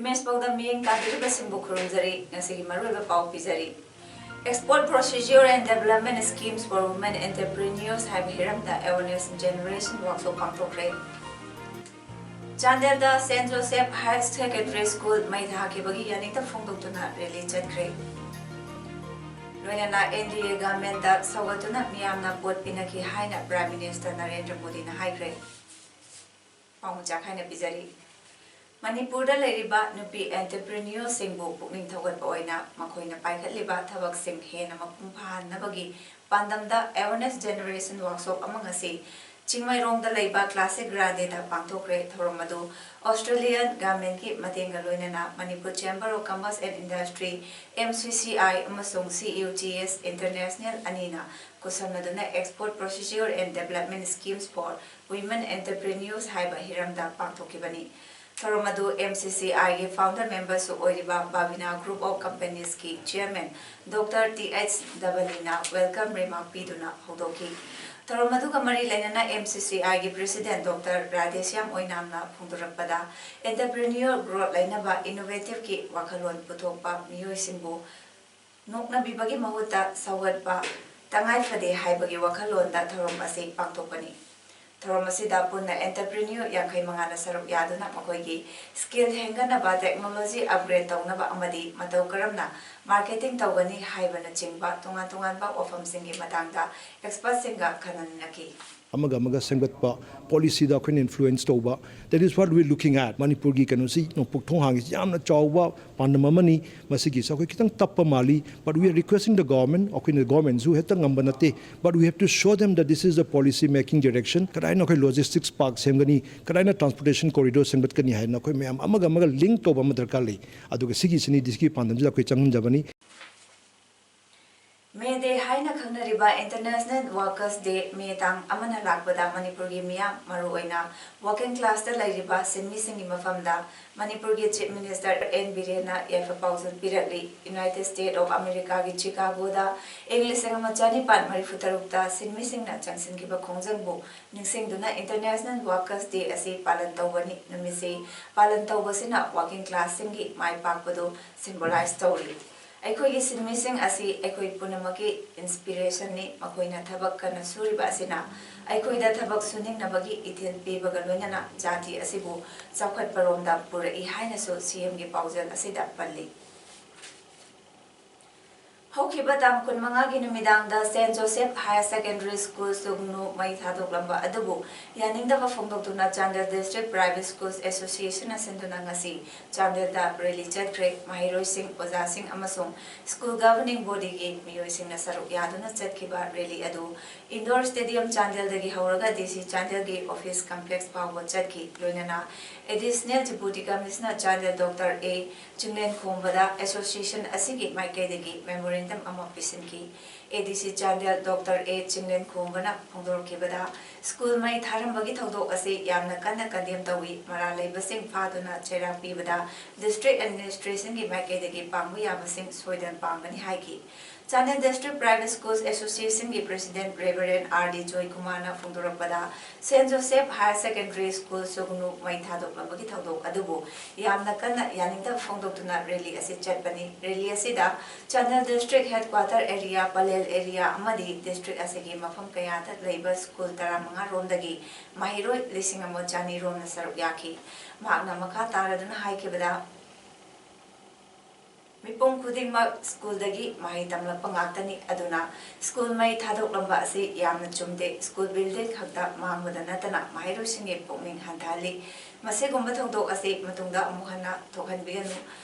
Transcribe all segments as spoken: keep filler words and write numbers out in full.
Image ꯄꯥꯎꯗꯝ ꯃꯤꯠꯌꯦꯡ ꯇꯥꯕꯤꯔꯤꯕꯁꯤꯡꯕꯨ ꯈꯨꯔꯨꯝꯖꯔꯤ꯫ ꯉꯁꯤꯒꯤ ꯃꯔꯨꯑꯣꯏꯕ ꯄꯥꯎ ꯄꯤꯖꯔꯤ꯫ Export Procedure and Development Schemes for Women Entrepreneurs ꯍꯥꯏꯕ ꯍꯤꯔꯝꯗ awareness generation workshop ꯄꯥꯡꯊꯣꯛꯈ꯭ꯔꯦ꯫ ꯆꯥꯟꯗꯦꯜꯗ Saint Joseph Higher Secondary School ꯃꯩ ꯊꯥꯈꯤꯕꯒꯤ ꯌꯥꯅꯤꯡꯗꯕ ꯐꯣꯡꯗꯣꯛꯇꯨꯅ rally ꯆꯠꯈ꯭ꯔꯦ꯫ ꯂꯣꯏꯅꯅ N D A governmentꯇ ꯁꯧꯒꯠꯇꯨꯅ ꯃꯤꯌꯥꯝꯅ ꯚꯣꯠ ꯄꯤꯅꯈꯤ ꯍꯥꯏꯅ Prime Minister ꯅꯔꯦꯟꯗ꯭ꯔ ꯃꯣꯗꯤꯅ ꯍꯥꯏꯈ꯭ꯔꯦ꯫ ꯄꯥꯎ ꯃꯆꯥ ꯈꯥꯏꯅ ꯄꯤꯖꯔꯤ꯫ ꯃꯅꯤꯄꯨꯔꯗ ꯂꯩꯔꯤꯕ ꯅꯨꯄꯤ entrepreneurꯁꯤꯡꯕꯨ ꯄꯨꯛꯅꯤꯡ ꯊꯧꯒꯠꯄ ꯑꯣꯏꯅ ꯃꯈꯣꯏꯅ ꯄꯥꯏꯈꯠꯂꯤꯕ ꯊꯕꯛꯁꯤꯡ ꯍꯦꯟꯅ ꯃꯄꯨꯡ ꯐꯥꯍꯟꯅꯕꯒꯤ ꯄꯥꯟꯗꯝꯗ awareness generation workshop ꯑꯃ ꯉꯁꯤ ꯆꯤꯡꯃꯩꯔꯣꯡꯗ ꯂꯩꯕ Classic Grandeꯗ ꯄꯥꯡꯊꯣꯛꯈ꯭ꯔꯦ꯫ ꯊꯧꯔꯝ ꯑꯗꯨ Australian governmentꯀꯤ ꯃꯇꯦꯡꯒ ꯂꯣꯏꯅꯅ Manipur Chamber of Commerce and Industry, M C C I, ꯑꯃꯁꯨꯡ C U G S International ꯑꯅꯤꯅ ꯈꯨꯠꯁꯝꯅꯗꯨꯅ Export Procedure and Development Schemes for Women Entrepreneurs ꯍꯥꯏꯕ ꯍꯤꯔꯝꯗ ꯄꯥꯡꯊꯣꯛꯈꯤꯕꯅꯤ꯫ ꯊꯧꯔꯝ ꯑꯗꯨ M C C Iꯒꯤ founder memberꯁꯨ ꯑꯣꯏꯔꯤꯕ Bhavina Group of Companiesꯀꯤ chairman Doctor T H Dabaliꯅ welcome remark ꯄꯤꯗꯨꯅ ꯍꯧꯗꯣꯛꯈꯤ꯫ ꯊꯧꯔꯝ ꯑꯗꯨꯒ ꯃꯔꯤ ꯂꯩꯅꯅ M C C Iꯒꯤ president Doctor Radheshyam ꯑꯣꯏꯅꯥꯝꯅ ꯐꯣꯡꯗꯣꯔꯛꯄꯗ, entrepreneur growth ꯂꯩꯅꯕ innovativeꯀꯤ ꯋꯥꯈꯜꯂꯣꯟ ꯄꯨꯊꯣꯛꯄ ꯃꯤꯑꯣꯏꯁꯤꯡꯕꯨ ꯅꯣꯛꯅꯕꯤꯕꯒꯤ ꯃꯍꯨꯠꯇ ꯁꯧꯒꯠꯄ ꯇꯉꯥꯏ ꯐꯗꯦ ꯍꯥꯏꯕꯒꯤ ꯋꯥꯈꯜꯂꯣꯟꯗ ꯊꯧꯔꯝ ꯑꯁꯤ ꯄꯥꯡꯊꯣꯛꯄꯅꯤ꯫ ꯊꯧꯔꯝ ꯑꯁꯤꯗ ꯄꯨꯟꯅ entrepreneur ꯌꯥꯡꯈꯩ ꯃꯉꯥꯅ ꯁꯔꯨꯛ ꯌꯥꯗꯨꯅ ꯃꯈꯣꯏꯒꯤ skill ꯍꯦꯟꯒꯠꯅꯕ, technology upgrade ꯇꯧꯅꯕ ꯑꯃꯗꯤ ꯃꯇꯧ ꯀꯔꯝꯅ marketing ꯇꯧꯒꯅꯤ ꯍꯥꯏꯕꯅꯆꯤꯡꯕ ꯇꯣꯉꯥꯟ ꯇꯣꯉꯥꯟꯕ ꯋꯥꯐꯝꯁꯤꯡꯒꯤ ꯃꯇꯥꯡꯗ expertꯁꯤꯡꯒ ꯈꯟꯅ ꯅꯩꯅꯈꯤ꯫ ꯑꯃꯒ ꯑꯃꯒ ꯁꯦꯝꯒꯠꯄ, ꯄꯣꯂꯤꯁꯤꯗ ꯑꯩꯈꯣꯏꯅ ꯏꯟꯐ꯭ꯂꯨꯌꯦꯟꯁ ꯇꯧꯕ, that is what we looking at. ꯃꯅꯤꯄꯨꯔꯒꯤ ꯀꯩꯅꯣꯁꯤ, ꯅꯣꯡꯄꯣꯛ ꯊꯣꯡ ꯍꯥꯡꯉꯤꯁꯤ ꯌꯥꯝꯅ ꯆꯥꯎꯕ ꯄꯥꯟꯗꯝ ꯑꯃꯅꯤ꯫ ꯃꯁꯤꯒꯤꯁꯤ ꯑꯩꯈꯣꯏ ꯈꯤꯇꯪ ꯇꯞꯄ ꯃꯥꯜꯂꯤ, but we are requesting the government, ꯑꯩꯈꯣꯏꯅ ꯒꯣꯔꯃꯦꯟꯁꯨ ꯍꯦꯛꯇ ꯉꯝꯕ ꯅꯠꯇꯦ, but we have to show them that this is the policy making direction. ꯀꯗꯥꯏꯅ ꯑꯩꯈꯣꯏ ꯂꯣꯖꯤꯁꯇꯤꯛꯁ ꯄꯥꯔꯛ ꯁꯦꯝꯒꯅꯤ, ꯀꯗꯥꯏꯅ ꯇ꯭ꯔꯥꯟꯁꯄꯣꯔꯇꯦꯁꯟ ꯀꯣꯔꯤꯗꯣꯔ ꯁꯦꯝꯒꯠꯀꯅꯤ ꯍꯥꯏꯅ ꯑꯩꯈꯣꯏ ꯃꯌꯥꯝ ꯑꯃꯒ ꯑꯃꯒ ꯂꯤꯡ ꯇꯧꯕ ꯑꯃ ꯗꯔꯀꯥꯔ ꯂꯩ꯫ ꯑꯗꯨꯒ ꯁꯤꯒꯤꯁꯤꯅꯤ, ꯁꯤꯒꯤ ꯄꯥꯟꯗꯝꯁꯤꯗ ꯑꯩꯈꯣꯏ ꯆꯪꯍꯟꯖꯕꯅꯤ꯫ ꯃꯦ ꯗꯦ ꯍꯥꯏꯅ ꯈꯪꯅꯔꯤꯕ ꯏꯟꯇꯔꯅꯦꯁꯅꯦꯜ ꯋꯥꯔꯀꯔꯁ ꯗꯦ ꯃꯦ ꯇꯥꯡ ꯑꯃꯅ ꯂꯥꯛꯄꯗ ꯃꯅꯤꯄꯨꯔꯒꯤ ꯃꯤꯌꯥꯝ, ꯃꯔꯨꯑꯣꯏꯅ ꯋꯥꯔꯀꯤꯡ ꯀ꯭ꯂꯥꯁꯇ ꯂꯩꯔꯤꯕ ꯁꯤꯟꯃꯤꯁꯤꯡꯒꯤ ꯃꯐꯝꯗ ꯃꯅꯤꯄꯨꯔꯒꯤ ꯆꯤꯐ ꯃꯤꯅꯤꯁꯇꯔ ꯑꯦꯟ ꯕꯤꯔꯦꯟꯅ ꯌꯥꯏꯐ ꯄꯥꯎꯖꯦꯜ ꯄꯤꯔꯛꯂꯤ꯫ ꯌꯨꯅꯥꯏꯇꯦꯗ ꯁ꯭ꯇꯦꯠ ꯑꯣꯐ ꯑꯃꯦꯔꯤꯀꯥꯒꯤ ꯆꯤꯀꯥꯒꯣꯗ ꯏꯪ ꯂꯤꯁꯤꯡ ꯑꯃ ꯆꯅꯤꯄꯥꯟ ꯃꯔꯤꯐꯨ ꯇꯔꯨꯛꯇ ꯁꯤꯟꯃꯤꯁꯤꯡꯅ ꯆꯪꯁꯤꯟꯈꯤꯕ ꯈꯣꯡꯖꯪꯕꯨ ꯅꯤꯡꯁꯤꯡꯗꯨꯅ ꯏꯟꯇꯔꯅꯦꯁꯅꯦꯜ ꯋꯥꯔꯀꯔꯁ ꯗꯦ ꯑꯁꯤ ꯄꯥꯂꯟ ꯇꯧꯕꯅꯤ꯫ ꯅꯨꯃꯤꯠꯁꯤ ꯄꯥꯂꯟ ꯇꯧꯕꯁꯤꯅ ꯋꯥꯔꯀꯤꯡ ꯀ꯭ꯂꯥꯁꯁꯤꯡꯒꯤ ꯃꯥꯏ ꯄꯥꯛꯄꯗꯨ ꯁꯤꯝꯕꯣꯂꯥꯏꯖ ꯇꯧꯔꯤ꯫ ꯑꯩꯈꯣꯏꯒꯤ ꯁꯤꯟꯃꯤꯁꯤꯡ ꯑꯁꯤ ꯑꯩꯈꯣꯏ ꯄꯨꯝꯅꯃꯛꯀꯤ ꯏꯟꯁꯄꯤꯔꯦꯁꯟꯅꯤ꯫ ꯃꯈꯣꯏꯅ ꯊꯕꯛ ꯀꯟꯅ ꯁꯨꯔꯤꯕ ꯑꯁꯤꯅ ꯑꯩꯈꯣꯏꯗ ꯊꯕꯛ ꯁꯨꯅꯤꯡꯅꯕꯒꯤ ꯏꯊꯤꯜ ꯄꯤꯕꯒ ꯂꯣꯏꯅꯅ ꯖꯥꯇꯤ ꯑꯁꯤꯕꯨ ꯆꯥꯎꯈꯠꯄꯔꯣꯝꯗ ꯄꯨꯔꯛꯏ ꯍꯥꯏꯅꯁꯨ ꯁꯤꯑꯦꯝꯒꯤ ꯄꯥꯎꯖꯦꯜ ꯑꯁꯤꯗ ꯄꯜꯂꯤ꯫ ꯍꯧꯈꯤꯕ ꯇꯥꯡ ꯀꯨꯟꯃꯉꯥꯒꯤ ꯅꯨꯃꯤꯗꯥꯡꯗ saint Joseph higher secondary school Sugnu ꯃꯩ ꯊꯥꯗꯣꯛꯂꯝꯕ ꯑꯗꯨꯕꯨ ꯌꯥꯅꯤꯡꯗꯕ ꯐꯣꯡꯗꯣꯛꯇꯨꯅ ꯆꯥꯟꯗꯦꯜ ꯗꯤꯁꯇ꯭ꯔꯤꯛ ꯄ꯭ꯔꯥꯏꯚꯦꯠ ꯁ꯭ꯀꯨꯜꯁ ꯑꯦꯁꯣꯁꯤꯌꯦꯁꯟꯅ ꯁꯤꯟꯗꯨꯅ ꯉꯁꯤ ꯆꯥꯟꯗꯦꯜꯗ ꯔꯦꯂꯤ ꯆꯠꯈ꯭ꯔꯦ꯫ ꯃꯍꯩꯔꯣꯏꯁꯤꯡ, ꯑꯣꯖꯥꯁꯤꯡ ꯑꯃꯁꯨꯡ ꯁ꯭ꯀꯨꯜ ꯒꯚꯔꯅꯤꯡ ꯕꯣꯗꯤꯒꯤ ꯃꯤꯑꯣꯏꯁꯤꯡꯅ ꯁꯔꯨꯛ ꯌꯥꯗꯨꯅ ꯆꯠꯈꯤꯕ ꯔꯦꯂꯤ ꯑꯗꯨ ꯏꯟꯗꯣꯔ ꯁ꯭ꯇꯦꯗꯤꯌꯝ ꯆꯥꯟꯗꯦꯜꯗꯒꯤ ꯍꯧꯔꯒ ꯗꯤ ꯁꯤ ꯆꯥꯟꯗꯦꯜꯒꯤ ꯑꯣꯐꯤꯁ ꯀꯝꯄ꯭ꯂꯦꯛꯁ ꯐꯥꯎꯕ ꯆꯠꯈꯤ꯫ ꯂꯣꯏꯅꯅ additional deputy commissioner Chandel doctor A ꯆꯤꯡꯂꯦꯟꯈꯣꯝꯕꯗ ꯑꯦꯁꯣꯁꯤꯌꯦꯁꯟ ꯑꯁꯤꯒꯤ ꯃꯥꯏꯀꯩꯗꯒꯤ ꯃꯦꯃꯣꯔꯦꯟꯗꯝ ꯑꯃ ꯄꯤꯁꯤꯟꯈꯤ꯫ A D C Chandel doctor A ꯆꯤꯡꯂꯦꯟꯈꯣꯝꯕꯅ ꯐꯣꯡꯗꯣꯔꯛꯈꯤꯕꯗ, ꯁ꯭ꯀꯨꯜ ꯃꯩ ꯊꯥꯔꯝꯕꯒꯤ ꯊꯧꯗꯣꯛ ꯑꯁꯤ ꯌꯥꯝꯅ ꯀꯟꯅ ꯀꯟꯗꯦꯝ ꯇꯧꯏ꯫ ꯃꯔꯥꯜ ꯂꯩꯕꯁꯤꯡ ꯐꯥꯗꯨꯅ ꯆꯩꯔꯥꯛ ꯄꯤꯕꯗ ꯗꯤꯁꯇ꯭ꯔꯤꯛ ꯑꯦꯗꯃꯤꯅꯤꯁꯇ꯭ꯔꯦꯁꯟꯒꯤ ꯃꯥꯏꯀꯩꯗꯒꯤ ꯄꯥꯡꯕ ꯌꯥꯕꯁꯤꯡ ꯁꯣꯏꯗꯅ ꯄꯥꯡꯒꯅꯤ ꯍꯥꯏꯈꯤ꯫ ꯆꯥꯟꯗꯦꯜ ꯗꯤꯁꯇ꯭ꯔꯤꯛ ꯄ꯭ꯔꯥꯏꯚꯦꯠ ꯁ꯭ꯀꯨꯜꯁ ꯑꯦꯁꯣꯁꯤꯌꯦꯁꯟꯒꯤ ꯄ꯭ꯔꯦꯁꯤꯗꯦꯟꯠ ꯔꯦꯚꯔꯦꯟ ꯑꯥꯔ ꯗꯤ ꯖꯣꯏꯀꯨꯃꯥꯔꯅ ꯐꯣꯡꯗꯣꯔꯛꯄꯗ, saint Joseph higher secondary school Sugnu ꯃꯩ ꯊꯥꯗꯣꯛꯂꯝꯕꯒꯤ ꯊꯧꯗꯣꯛ ꯑꯗꯨꯕꯨ ꯌꯥꯝꯅ ꯀꯟꯅ ꯌꯥꯅꯤꯡꯗꯕ ꯐꯣꯡꯗꯣꯛꯇꯨꯅ ꯔꯦꯂꯤ ꯑꯁꯤ ꯆꯠꯄꯅꯤ꯫ ꯔꯦꯂꯤ ꯑꯁꯤꯗ Chandel district headquarter area, Pallel area ꯑꯃꯗꯤ ꯗꯤꯁꯇ꯭ꯔꯤꯛ ꯑꯁꯤꯒꯤ ꯃꯐꯝ ꯀꯌꯥꯗ ꯂꯩꯕ ꯁ꯭ꯀꯨꯜ ꯇꯔꯥꯃꯉꯥ ꯔꯣꯝꯗꯒꯤ ꯃꯍꯩꯔꯣꯏ ꯂꯤꯁꯤꯡ ꯑꯃ ꯆꯅꯤ ꯔꯣꯝꯅ ꯁꯔꯨꯛ ꯌꯥꯈꯤ꯫ ꯃꯍꯥꯛꯅ ꯃꯈꯥ ꯇꯥꯔꯗꯨꯅ ꯍꯥꯏꯈꯤꯕꯗ, ꯃꯤꯄꯨꯝ ꯈꯨꯗꯤꯡꯃꯛ ꯁ꯭ꯀꯨꯜꯗꯒꯤ ꯃꯍꯩ ꯇꯝꯂꯛꯄ ꯉꯥꯛꯇꯅꯤ꯫ ꯑꯗꯨꯅ ꯁ꯭ꯀꯨꯜ ꯃꯩ ꯊꯥꯗꯣꯛꯂꯝꯕ ꯑꯁꯤ ꯌꯥꯝꯅ ꯆꯨꯝꯗꯦ꯫ ꯁ꯭ꯀꯨꯜ ꯕꯤꯜꯗꯤꯡ ꯈꯛꯇ ꯃꯥꯡꯕꯗ ꯅꯠꯇꯅ ꯃꯍꯩꯔꯣꯏꯁꯤꯡꯒꯤ ꯄꯨꯛꯅꯤꯡ ꯍꯟꯊꯍꯜꯂꯤ꯫ ꯃꯁꯤꯒꯨꯝꯕ ꯊꯧꯗꯣꯛ ꯑꯁꯤ ꯃꯇꯨꯡꯗ ꯑꯃꯨꯛ ꯍꯟꯅ ꯊꯣꯛꯍꯟꯕꯤꯒꯅꯨ꯫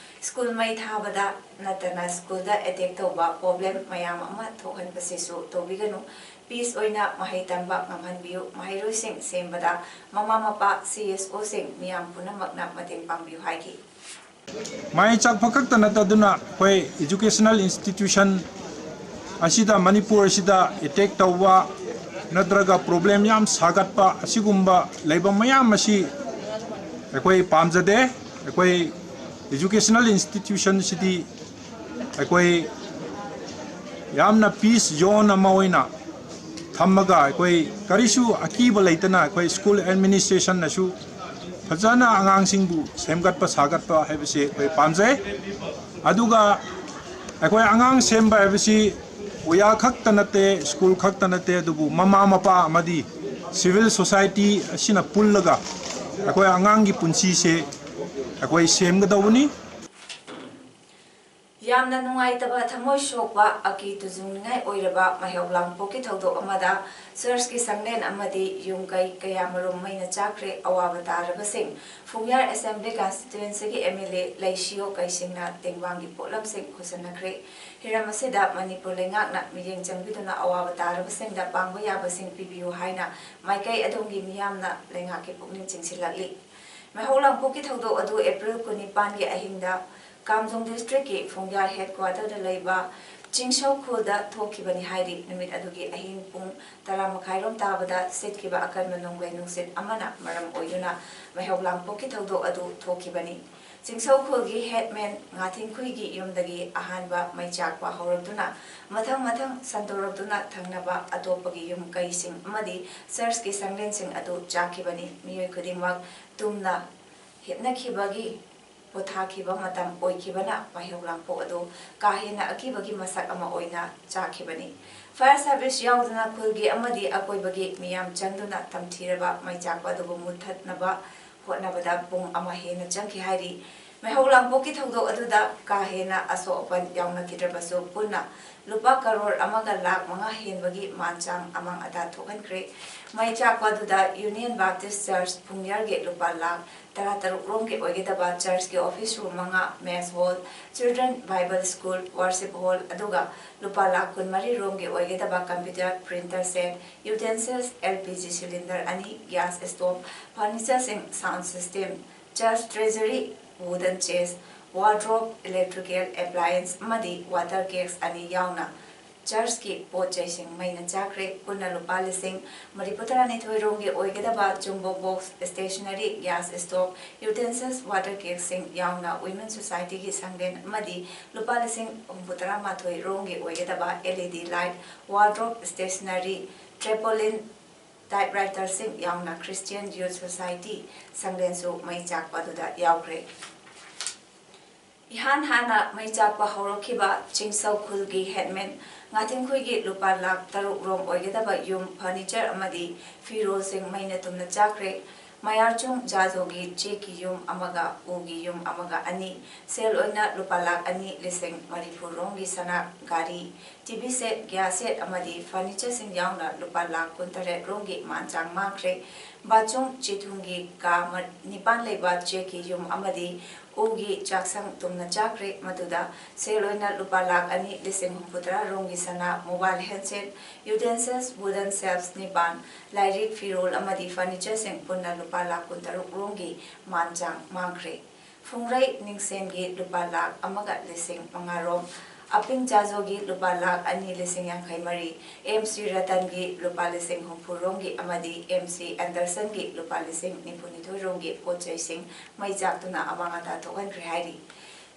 ꯁ꯭ꯀꯨꯜ ꯃꯩ ꯊꯥꯕꯗ ꯅꯠꯇꯅ ꯁ꯭ꯀꯨꯜꯗ ꯑꯦꯇꯦꯛ ꯇꯧꯕ ꯄ꯭ꯔꯣꯕ꯭ꯂꯦꯝ ꯃꯌꯥꯝ ꯑꯃ ꯊꯣꯛꯍꯟꯕꯁꯤꯁꯨ ꯇꯧꯕꯤꯒꯅꯨ꯫ ꯄꯤꯁ ꯑꯣꯏꯅ ꯃꯍꯩ ꯇꯝꯕ ꯉꯝꯍꯟꯕꯤꯌꯨ꯫ ꯃꯍꯩꯔꯣꯏꯁꯤꯡ ꯁꯦꯝꯕꯗ ꯃꯃꯥ ꯃꯄꯥ, ꯁꯤ ꯑꯦꯁ ꯑꯣꯁꯤꯡ, ꯃꯤꯌꯥꯝ ꯄꯨꯝꯅꯃꯛꯅ ꯃꯇꯦꯡ ꯄꯥꯡꯕꯤꯌꯨ ꯍꯥꯏꯈꯤ꯫ ꯃꯥꯏ ꯆꯥꯛꯄ ꯈꯛꯇ ꯅꯠꯇꯗꯨꯅ ꯑꯩꯈꯣꯏ ꯏꯖꯨꯀꯦꯁꯅꯦꯜ ꯏꯟꯁꯇꯤꯇ꯭ꯌꯨꯁꯟ ꯑꯁꯤꯗ, ꯃꯅꯤꯄꯨꯔ ꯑꯁꯤꯗ ꯑꯦꯇꯦꯛ ꯇꯧꯕ ꯅꯠꯇ꯭ꯔꯒ ꯄ꯭ꯔꯣꯕ꯭ꯂꯦꯝ ꯌꯥꯝ ꯁꯥꯒꯠꯄ ꯑꯁꯤꯒꯨꯝꯕ ꯂꯩꯕ ꯃꯌꯥꯝ ꯑꯁꯤ ꯑꯩꯈꯣꯏ ꯄꯥꯝꯖꯗꯦ꯫ ꯑꯩꯈꯣꯏ ꯏꯖꯨꯀꯦꯁꯅꯦꯜ ꯏꯟꯁꯇꯤꯇ꯭ꯌꯨꯁꯟꯁꯤꯗꯤ ꯑꯩꯈꯣꯏ ꯌꯥꯝꯅ ꯄꯤꯁ ꯖꯣꯟ ꯑꯃ ꯑꯣꯏꯅ ꯊꯝꯃꯒ, ꯑꯩꯈꯣꯏ ꯀꯔꯤꯁꯨ ꯑꯀꯤꯕ ꯂꯩꯇꯅ ꯑꯩꯈꯣꯏ ꯁ꯭ꯀꯨꯜ ꯑꯦꯗꯃꯤꯅꯤꯁꯇ꯭ꯔꯦꯁꯟꯅꯁꯨ ꯐꯖꯅ ꯑꯉꯥꯡꯁꯤꯡꯕꯨ ꯁꯦꯝꯒꯠꯄ ꯁꯥꯒꯠꯄ ꯍꯥꯏꯕꯁꯤ ꯑꯩꯈꯣꯏ ꯄꯥꯝꯖꯩ꯫ ꯑꯗꯨꯒ ꯑꯩꯈꯣꯏ ꯑꯉꯥꯡ ꯁꯦꯝꯕ ꯍꯥꯏꯕꯁꯤ ꯑꯣꯖꯥ ꯈꯛꯇ ꯅꯠꯇꯦ, ꯁ꯭ꯀꯨꯜ ꯈꯛꯇ ꯅꯠꯇꯦ, ꯑꯗꯨꯕꯨ ꯃꯃꯥ ꯃꯄꯥ ꯑꯃꯗꯤ ꯁꯤꯚꯤꯜ ꯁꯣꯁꯥꯏꯇꯤ ꯑꯁꯤꯅ ꯄꯨꯜꯂꯒ ꯑꯩꯈꯣꯏ ꯑꯉꯥꯡꯒꯤ ꯄꯨꯟꯁꯤꯁꯦ ꯑꯩꯈꯣꯏ ꯁꯦꯝꯒꯗꯧꯕꯅꯤ꯫ ꯌꯥꯝꯅ ꯅꯨꯡꯉꯥꯏꯇꯕ, ꯊꯃꯣꯏ ꯁꯣꯛꯄ, ꯑꯀꯤ ꯇꯨꯖꯨꯡꯅꯤꯡꯉꯥꯏ ꯑꯣꯏꯔꯕ ꯃꯩꯍꯧ ꯂꯥꯡꯄꯣꯛꯀꯤ ꯊꯧꯗꯣꯛ ꯑꯃꯗ ꯆꯔꯆꯀꯤ ꯁꯪꯂꯦꯟ ꯑꯃꯗꯤ ꯌꯨꯝ ꯀꯩ ꯀꯌꯥ ꯃꯔꯨꯝ ꯃꯩꯅ ꯆꯥꯛꯈ꯭ꯔꯦ꯫ ꯑꯋꯥꯕ ꯇꯥꯔꯕꯁꯤꯡ ꯐꯨꯡꯌꯥꯔ ꯑꯦꯁꯦꯝꯕ꯭ꯂꯤ ꯀꯟꯁꯇꯤꯇ꯭ꯋꯦꯟꯁꯤꯒꯤ ꯑꯦꯝ ꯑꯦꯜ ꯑꯦ ꯂꯩꯁꯤꯌꯣ ꯀꯩꯁꯤꯡꯅ ꯇꯦꯡꯕꯥꯡꯒꯤ ꯄꯣꯠꯂꯝꯁꯤꯡ ꯈꯨꯠꯁꯟꯅꯈ꯭ꯔꯦ꯫ ꯍꯤꯔꯝ ꯑꯁꯤꯗ ꯃꯅꯤꯄꯨꯔ ꯂꯩꯉꯥꯛꯅ ꯃꯤꯠꯌꯦꯡ ꯆꯪꯕꯤꯗꯨꯅ ꯑꯋꯥꯕ ꯇꯥꯔꯕꯁꯤꯡꯗ ꯄꯥꯡꯕ ꯌꯥꯕꯁꯤꯡ ꯄꯤꯕꯤꯌꯨ ꯍꯥꯏꯅ ꯃꯥꯏꯀꯩ ꯑꯗꯣꯝꯒꯤ ꯃꯤꯌꯥꯝꯅ ꯂꯩꯉꯥꯛꯀꯤ ꯄꯨꯛꯅꯤꯡ ꯆꯤꯡꯁꯤꯜꯂꯛꯂꯤ꯫ ꯃꯩꯍꯧ ꯂꯥꯡꯄꯣꯛꯀꯤ ꯊꯧꯗꯣꯛ ꯑꯗꯨ ꯑꯦꯄ꯭ꯔꯤꯜ ꯀꯨꯟꯅꯤꯄꯥꯟꯒꯤ ꯑꯍꯤꯡꯗ ꯀꯥꯝꯖꯣꯡ ꯗꯤꯁꯇ꯭ꯔꯤꯛꯀꯤ ꯐꯨꯡꯌꯥꯔ ꯍꯦꯗꯀ꯭ꯋꯥꯇꯔꯗ ꯂꯩꯕ ꯆꯤꯡꯁꯧ ꯈꯨꯜꯗ ꯊꯣꯛꯈꯤꯕꯅꯤ ꯍꯥꯏꯔꯤ꯫ ꯅꯨꯃꯤꯠ ꯑꯗꯨꯒꯤ ꯑꯍꯤꯡ ꯄꯨꯡ ꯇꯔꯥ ꯃꯈꯥꯏꯔꯣꯝ ꯇꯥꯕꯗ ꯁꯤꯠꯈꯤꯕ ꯑꯀꯟꯕ ꯅꯣꯡꯂꯩ ꯅꯨꯡꯁꯤꯠ ꯑꯃꯅ ꯃꯔꯝ ꯑꯣꯏꯗꯨꯅ ꯃꯩꯍꯧ ꯂꯥꯡꯄꯣꯛꯀꯤ ꯊꯧꯗꯣꯛ ꯑꯗꯨ ꯊꯣꯛꯈꯤꯕꯅꯤ꯫ ꯆꯤꯡꯁꯧ ꯈꯨꯜꯒꯤ ꯍꯦꯗꯃꯦꯟ ꯉꯥꯊꯤꯡꯈꯨꯏꯒꯤ ꯌꯨꯝꯗꯒꯤ ꯑꯍꯥꯟꯕ ꯃꯩ ꯆꯥꯛꯄ ꯍꯧꯔꯛꯇꯨꯅ ꯃꯊꯪ ꯃꯊꯪ ꯁꯟꯗꯣꯔꯛꯇꯨꯅ ꯊꯪꯅꯕ ꯑꯇꯣꯞꯄꯒꯤ ꯌꯨꯝ ꯀꯩꯁꯤꯡ ꯑꯃꯗꯤ ꯆꯔꯆꯀꯤ ꯁꯪꯂꯦꯟꯁꯤꯡ ꯑꯗꯨ ꯆꯥꯛꯈꯤꯕꯅꯤ꯫ ꯃꯤꯑꯣꯏ ꯈꯨꯗꯤꯡꯃꯛ ꯇꯨꯝꯅ ꯍꯤꯞꯅꯈꯤꯕꯒꯤ ꯄꯣꯊꯥꯈꯤꯕ ꯃꯇꯝ ꯑꯣꯏꯈꯤꯕꯅ ꯃꯩꯍꯧ ꯂꯥꯡꯄꯣꯛ ꯑꯗꯨ ꯀꯥ ꯍꯦꯟꯅ ꯑꯀꯤꯕꯒꯤ ꯃꯁꯛ ꯑꯃ ꯑꯣꯏꯅ ꯆꯥꯛꯈꯤꯕꯅꯤ꯫ ꯐꯥꯌꯔ ꯁꯥꯔꯚꯤꯁ ꯌꯥꯎꯗꯅ ꯈꯨꯜꯒꯤ ꯑꯃꯗꯤ ꯑꯀꯣꯏꯕꯒꯤ ꯃꯤꯌꯥꯝ ꯆꯪꯗꯨꯅ ꯇꯝꯊꯤꯔꯕ ꯃꯩ ꯆꯥꯛꯄ ꯑꯗꯨꯕꯨ ꯃꯨꯠꯊꯠꯅꯕ ꯍꯣꯠꯅꯕꯗ ꯄꯨꯡ ꯑꯃ ꯍꯦꯟꯅ ꯆꯪꯈꯤ ꯍꯥꯏꯔꯤ꯫ ꯃꯩꯍꯧ ꯂꯥꯡꯄꯣꯛꯀꯤ ꯊꯧꯗꯣꯛ ꯑꯗꯨꯗ ꯀꯥ ꯍꯦꯟꯅ ꯑꯁꯣꯛ ꯑꯄꯟ ꯌꯥꯎꯅꯈꯤꯗ꯭ꯔꯕꯁꯨ ꯄꯨꯟꯅ ꯂꯨꯄꯥ ꯀꯔꯣꯔ ꯑꯃꯒ ꯂꯥꯈ ꯃꯉꯥ ꯍꯦꯟꯕꯒꯤ ꯃꯥꯟ ꯆꯥꯡ ꯑꯃꯥꯡ ꯑꯇꯥ ꯊꯣꯛꯍꯟꯈ꯭ꯔꯦ꯫ ꯃꯩ ꯆꯥꯛꯄ ꯑꯗꯨꯗ Union Baptist Church ꯐꯨꯡꯌꯥꯔꯒꯤ ꯂꯨꯄꯥ ꯂꯥꯈ ꯇꯔꯥꯇꯔꯨꯛ ꯔꯣꯝꯒꯤ ꯑꯣꯏꯒꯗꯕ churchꯀꯤ office room ꯃꯉꯥ, mess hall, children Bible school, worship hall ꯑꯗꯨꯒ ꯂꯨꯄꯥ ꯂꯥꯈ ꯀꯨꯟꯃꯔꯤ ꯔꯣꯝꯒꯤ ꯑꯣꯏꯒꯗꯕ computer, printer set, utensils, L P G cylinder ꯑꯅꯤ, gas stove, furnitureꯁꯤꯡ, sound system, church treasury, wooden chest, wardrobe, electrical appliance ꯑꯃꯗꯤ water kegs ꯑꯅꯤ ꯌꯥꯎꯅ churchꯀꯤ ꯄꯣꯠ ꯆꯩꯁꯤꯡ ꯃꯩꯅ ꯆꯥꯛꯈ꯭ꯔꯦ꯫ ꯄꯨꯟꯅ ꯂꯨꯄꯥ ꯂꯤꯁꯤꯡ ꯃꯔꯤꯐꯨ ꯇꯔꯥꯅꯤꯊꯣꯏ ꯔꯣꯝꯒꯤ ꯑꯣꯏꯒꯗꯕ jumbo box, stationery, gas stove, utensils, water kegsꯁꯤꯡ ꯌꯥꯎꯅ Women Societyꯒꯤ ꯁꯪꯂꯦꯟ ꯑꯃꯗꯤ ꯂꯨꯄꯥ ꯂꯤꯁꯤꯡ ꯍꯨꯝꯐꯨ ꯇꯔꯥ ꯃꯥꯊꯣꯏ ꯔꯣꯝꯒꯤ ꯑꯣꯏꯒꯗꯕ L E D light, wardrobe, stationery, tarpaulin, typewriterꯁꯤꯡ ꯌꯥꯎꯅ Christian Youth Society ꯁꯪꯂꯦꯟꯁꯨ ꯃꯩ ꯆꯥꯛꯄ ꯑꯗꯨꯗ ꯌꯥꯎꯈ꯭ꯔꯦ꯫ ꯏꯍꯥꯟ ꯍꯥꯟꯅ ꯃꯩ ꯆꯥꯛꯄ ꯍꯧꯔꯛꯈꯤꯕ ꯆꯤꯡꯁꯧ ꯈꯨꯜꯒꯤ headman ꯉꯥꯊꯤꯡꯈꯨꯏꯒꯤ ꯂꯨꯄꯥ ꯂꯥꯈ ꯇꯔꯨꯛ ꯔꯣꯝ ꯑꯣꯏꯒꯗꯕ ꯌꯨꯝ, furniture ꯑꯃꯗꯤ ꯐꯤꯔꯣꯜꯁꯤꯡ ꯃꯩꯅ ꯇꯨꯝꯅ ꯆꯥꯛꯈ꯭ꯔꯦ꯫ ꯃꯌꯥꯔꯆꯨꯡ ꯖꯥꯖꯣꯒꯤ ꯆꯦꯛꯀꯤ ꯌꯨꯝ ꯑꯃꯒ ꯎꯒꯤ ꯌꯨꯝ ꯑꯃꯒ ꯑꯅꯤ, ꯁꯦꯜ ꯑꯣꯏꯅ ꯂꯨꯄꯥ ꯂꯥꯈ ꯑꯅꯤ ꯂꯤꯁꯤꯡ ꯃꯔꯤꯐꯨ ꯔꯣꯝꯒꯤ ꯁꯅꯥ, ꯒꯥꯔꯤ, T V set, gas set ꯑꯃꯗꯤ furnitureꯁꯤꯡ ꯌꯥꯎꯅ ꯂꯨꯄꯥ ꯂꯥꯈ ꯀꯨꯟꯇꯔꯦꯠ ꯔꯣꯝꯒꯤ ꯃꯥꯟ ꯆꯥꯡ ꯃꯥꯡꯈ꯭ꯔꯦ꯫ ꯕꯥꯆꯨꯡ ꯆꯤꯊꯨꯡꯒꯤ ꯀꯥ ꯃ-, ꯅꯤꯄꯥꯟ ꯂꯩꯕ ꯆꯦꯛꯀꯤ ꯌꯨꯝ ꯑꯃꯗꯤ ꯎꯒꯤ ꯆꯥꯛꯁꯪ ꯇꯨꯝꯅ ꯆꯥꯛꯈ꯭ꯔꯦ꯫ ꯃꯗꯨꯗ ꯁꯦꯜ ꯑꯣꯏꯅ ꯂꯨꯄꯥ ꯂꯥꯈ ꯑꯅꯤ ꯂꯤꯁꯤꯡ ꯍꯨꯝꯐꯨꯇꯔꯥ ꯔꯣꯝꯒꯤ ꯁꯅꯥ, mobile handset, utensils, wooden shelves ꯅꯤꯄꯥꯟ, ꯂꯥꯏꯔꯤꯛ, ꯐꯤꯔꯣꯜ ꯑꯃꯗꯤ furnitureꯁꯤꯡ ꯄꯨꯟꯅ ꯂꯨꯄꯥ ꯂꯥꯈ ꯀꯨꯟꯇꯔꯨꯛ ꯔꯣꯝꯒꯤ ꯃꯥꯟ ꯆꯥꯡ ꯃꯥꯡꯈ꯭ꯔꯦ꯫ ꯐꯨꯡꯔꯩ ꯅꯤꯡꯁꯦꯟꯒꯤ ꯂꯨꯄꯥ ꯂꯥꯈ ꯑꯃꯒ ꯂꯤꯁꯤꯡ ꯃꯉꯥ ꯔꯣꯝ, ꯑꯄꯤꯡ ꯖꯥꯖꯣꯒꯤ ꯂꯨꯄꯥ ꯂꯥꯈ ꯑꯅꯤ ꯂꯤꯁꯤꯡ ꯌꯥꯡꯈꯩ ꯃꯔꯤ, M C ꯔꯇꯟꯒꯤ ꯂꯨꯄꯥ ꯂꯤꯁꯤꯡ ꯍꯨꯝꯐꯨ ꯔꯣꯝꯒꯤ ꯑꯃꯗꯤ M C ꯑꯦꯟꯗꯔꯁꯟꯒꯤ ꯂꯨꯄꯥ ꯂꯤꯁꯤꯡ ꯅꯤꯐꯨ ꯅꯤꯊꯣꯏ ꯔꯣꯝꯒꯤ ꯄꯣꯠ ꯆꯩꯁꯤꯡ ꯃꯩ ꯆꯥꯛꯇꯨꯅ ꯑꯃꯥꯡ ꯑꯇꯥ ꯊꯣꯛꯍꯟꯈ꯭ꯔꯦ ꯍꯥꯏꯔꯤ꯫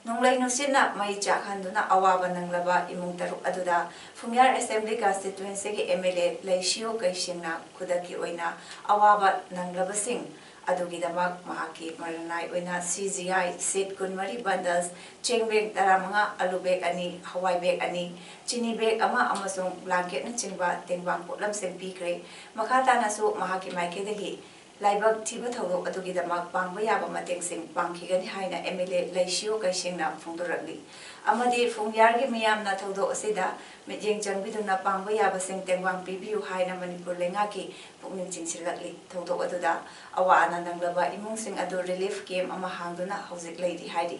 ꯅꯣꯡꯂꯩ ꯅꯨꯡꯁꯤꯠꯅ ꯃꯩ ꯆꯥꯛꯍꯟꯗꯨꯅ ꯑꯋꯥꯕ ꯅꯪꯂꯕ ꯏꯃꯨꯡ ꯇꯔꯨꯛ ꯑꯗꯨꯗ ꯐꯨꯡꯌꯥꯔ Assembly Constituencyꯒꯤ M L A ꯂꯩꯁꯤꯌꯣ ꯀꯩꯁꯤꯡꯅ ꯈꯨꯗꯛꯀꯤ ꯑꯣꯏꯅ ꯑꯋꯥꯕ ꯅꯪꯂꯕꯁꯤꯡ ꯑꯗꯨꯒꯤꯗꯃꯛ ꯃꯍꯥꯛꯀꯤ ꯃꯔꯅꯥꯏ ꯑꯣꯏꯅ C G I sheet ꯀꯨꯟꯃꯔꯤ bundles, ꯆꯦꯡ bag ꯇꯔꯥꯃꯉꯥ, ꯑꯂꯨ bag ꯑꯅꯤ, ꯍꯋꯥꯏ bag ꯑꯅꯤ, ꯆꯤꯅꯤ bag ꯑꯃ ꯑꯃꯁꯨꯡ blanketꯅꯆꯤꯡꯕ ꯇꯦꯡꯕꯥꯡ ꯄꯣꯠꯂꯝꯁꯤꯡ ꯄꯤꯈ꯭ꯔꯦ꯫ ꯃꯈꯥ ꯇꯥꯅꯁꯨ ꯃꯍꯥꯛꯀꯤ ꯃꯥꯏꯀꯩꯗꯒꯤ ꯂꯥꯏꯕꯛ ꯊꯤꯕ ꯊꯧꯗꯣꯛ ꯑꯗꯨꯒꯤꯗꯃꯛ ꯄꯥꯡꯕ ꯌꯥꯕ ꯃꯇꯦꯡꯁꯤꯡ ꯄꯥꯡꯈꯤꯒꯅꯤ ꯍꯥꯏꯅ MLA ꯂꯩꯁꯤꯌꯨ ꯀꯩꯁꯦꯡꯅ ꯐꯣꯡꯗꯣꯔꯛꯂꯤ꯫ ꯑꯃꯗꯤ ꯐꯨꯡꯌꯥꯔꯒꯤ ꯃꯤꯌꯥꯝꯅ ꯊꯧꯗꯣꯛ ꯑꯁꯤꯗ ꯃꯤꯠꯌꯦꯡ ꯆꯪꯕꯤꯗꯨꯅ ꯄꯥꯡꯕ ꯌꯥꯕꯁꯤꯡ ꯇꯦꯡꯕꯥꯡ ꯄꯤꯕꯤꯌꯨ ꯍꯥꯏꯅ ꯃꯅꯤꯄꯨꯔ ꯂꯩꯉꯥꯛꯀꯤ ꯄꯨꯛꯅꯤꯡ ꯆꯤꯡꯁꯤꯜꯂꯛꯂꯤ꯫ ꯊꯧꯗꯣꯛ ꯑꯗꯨꯗ ꯑꯋꯥ ꯑꯅꯥ ꯅꯪꯂꯕ ꯏꯃꯨꯡꯁꯤꯡ ꯑꯗꯨ relief camp ꯑꯃ ꯍꯥꯡꯗꯨꯅ ꯍꯧꯖꯤꯛ ꯂꯩꯔꯤ ꯍꯥꯏꯔꯤ꯫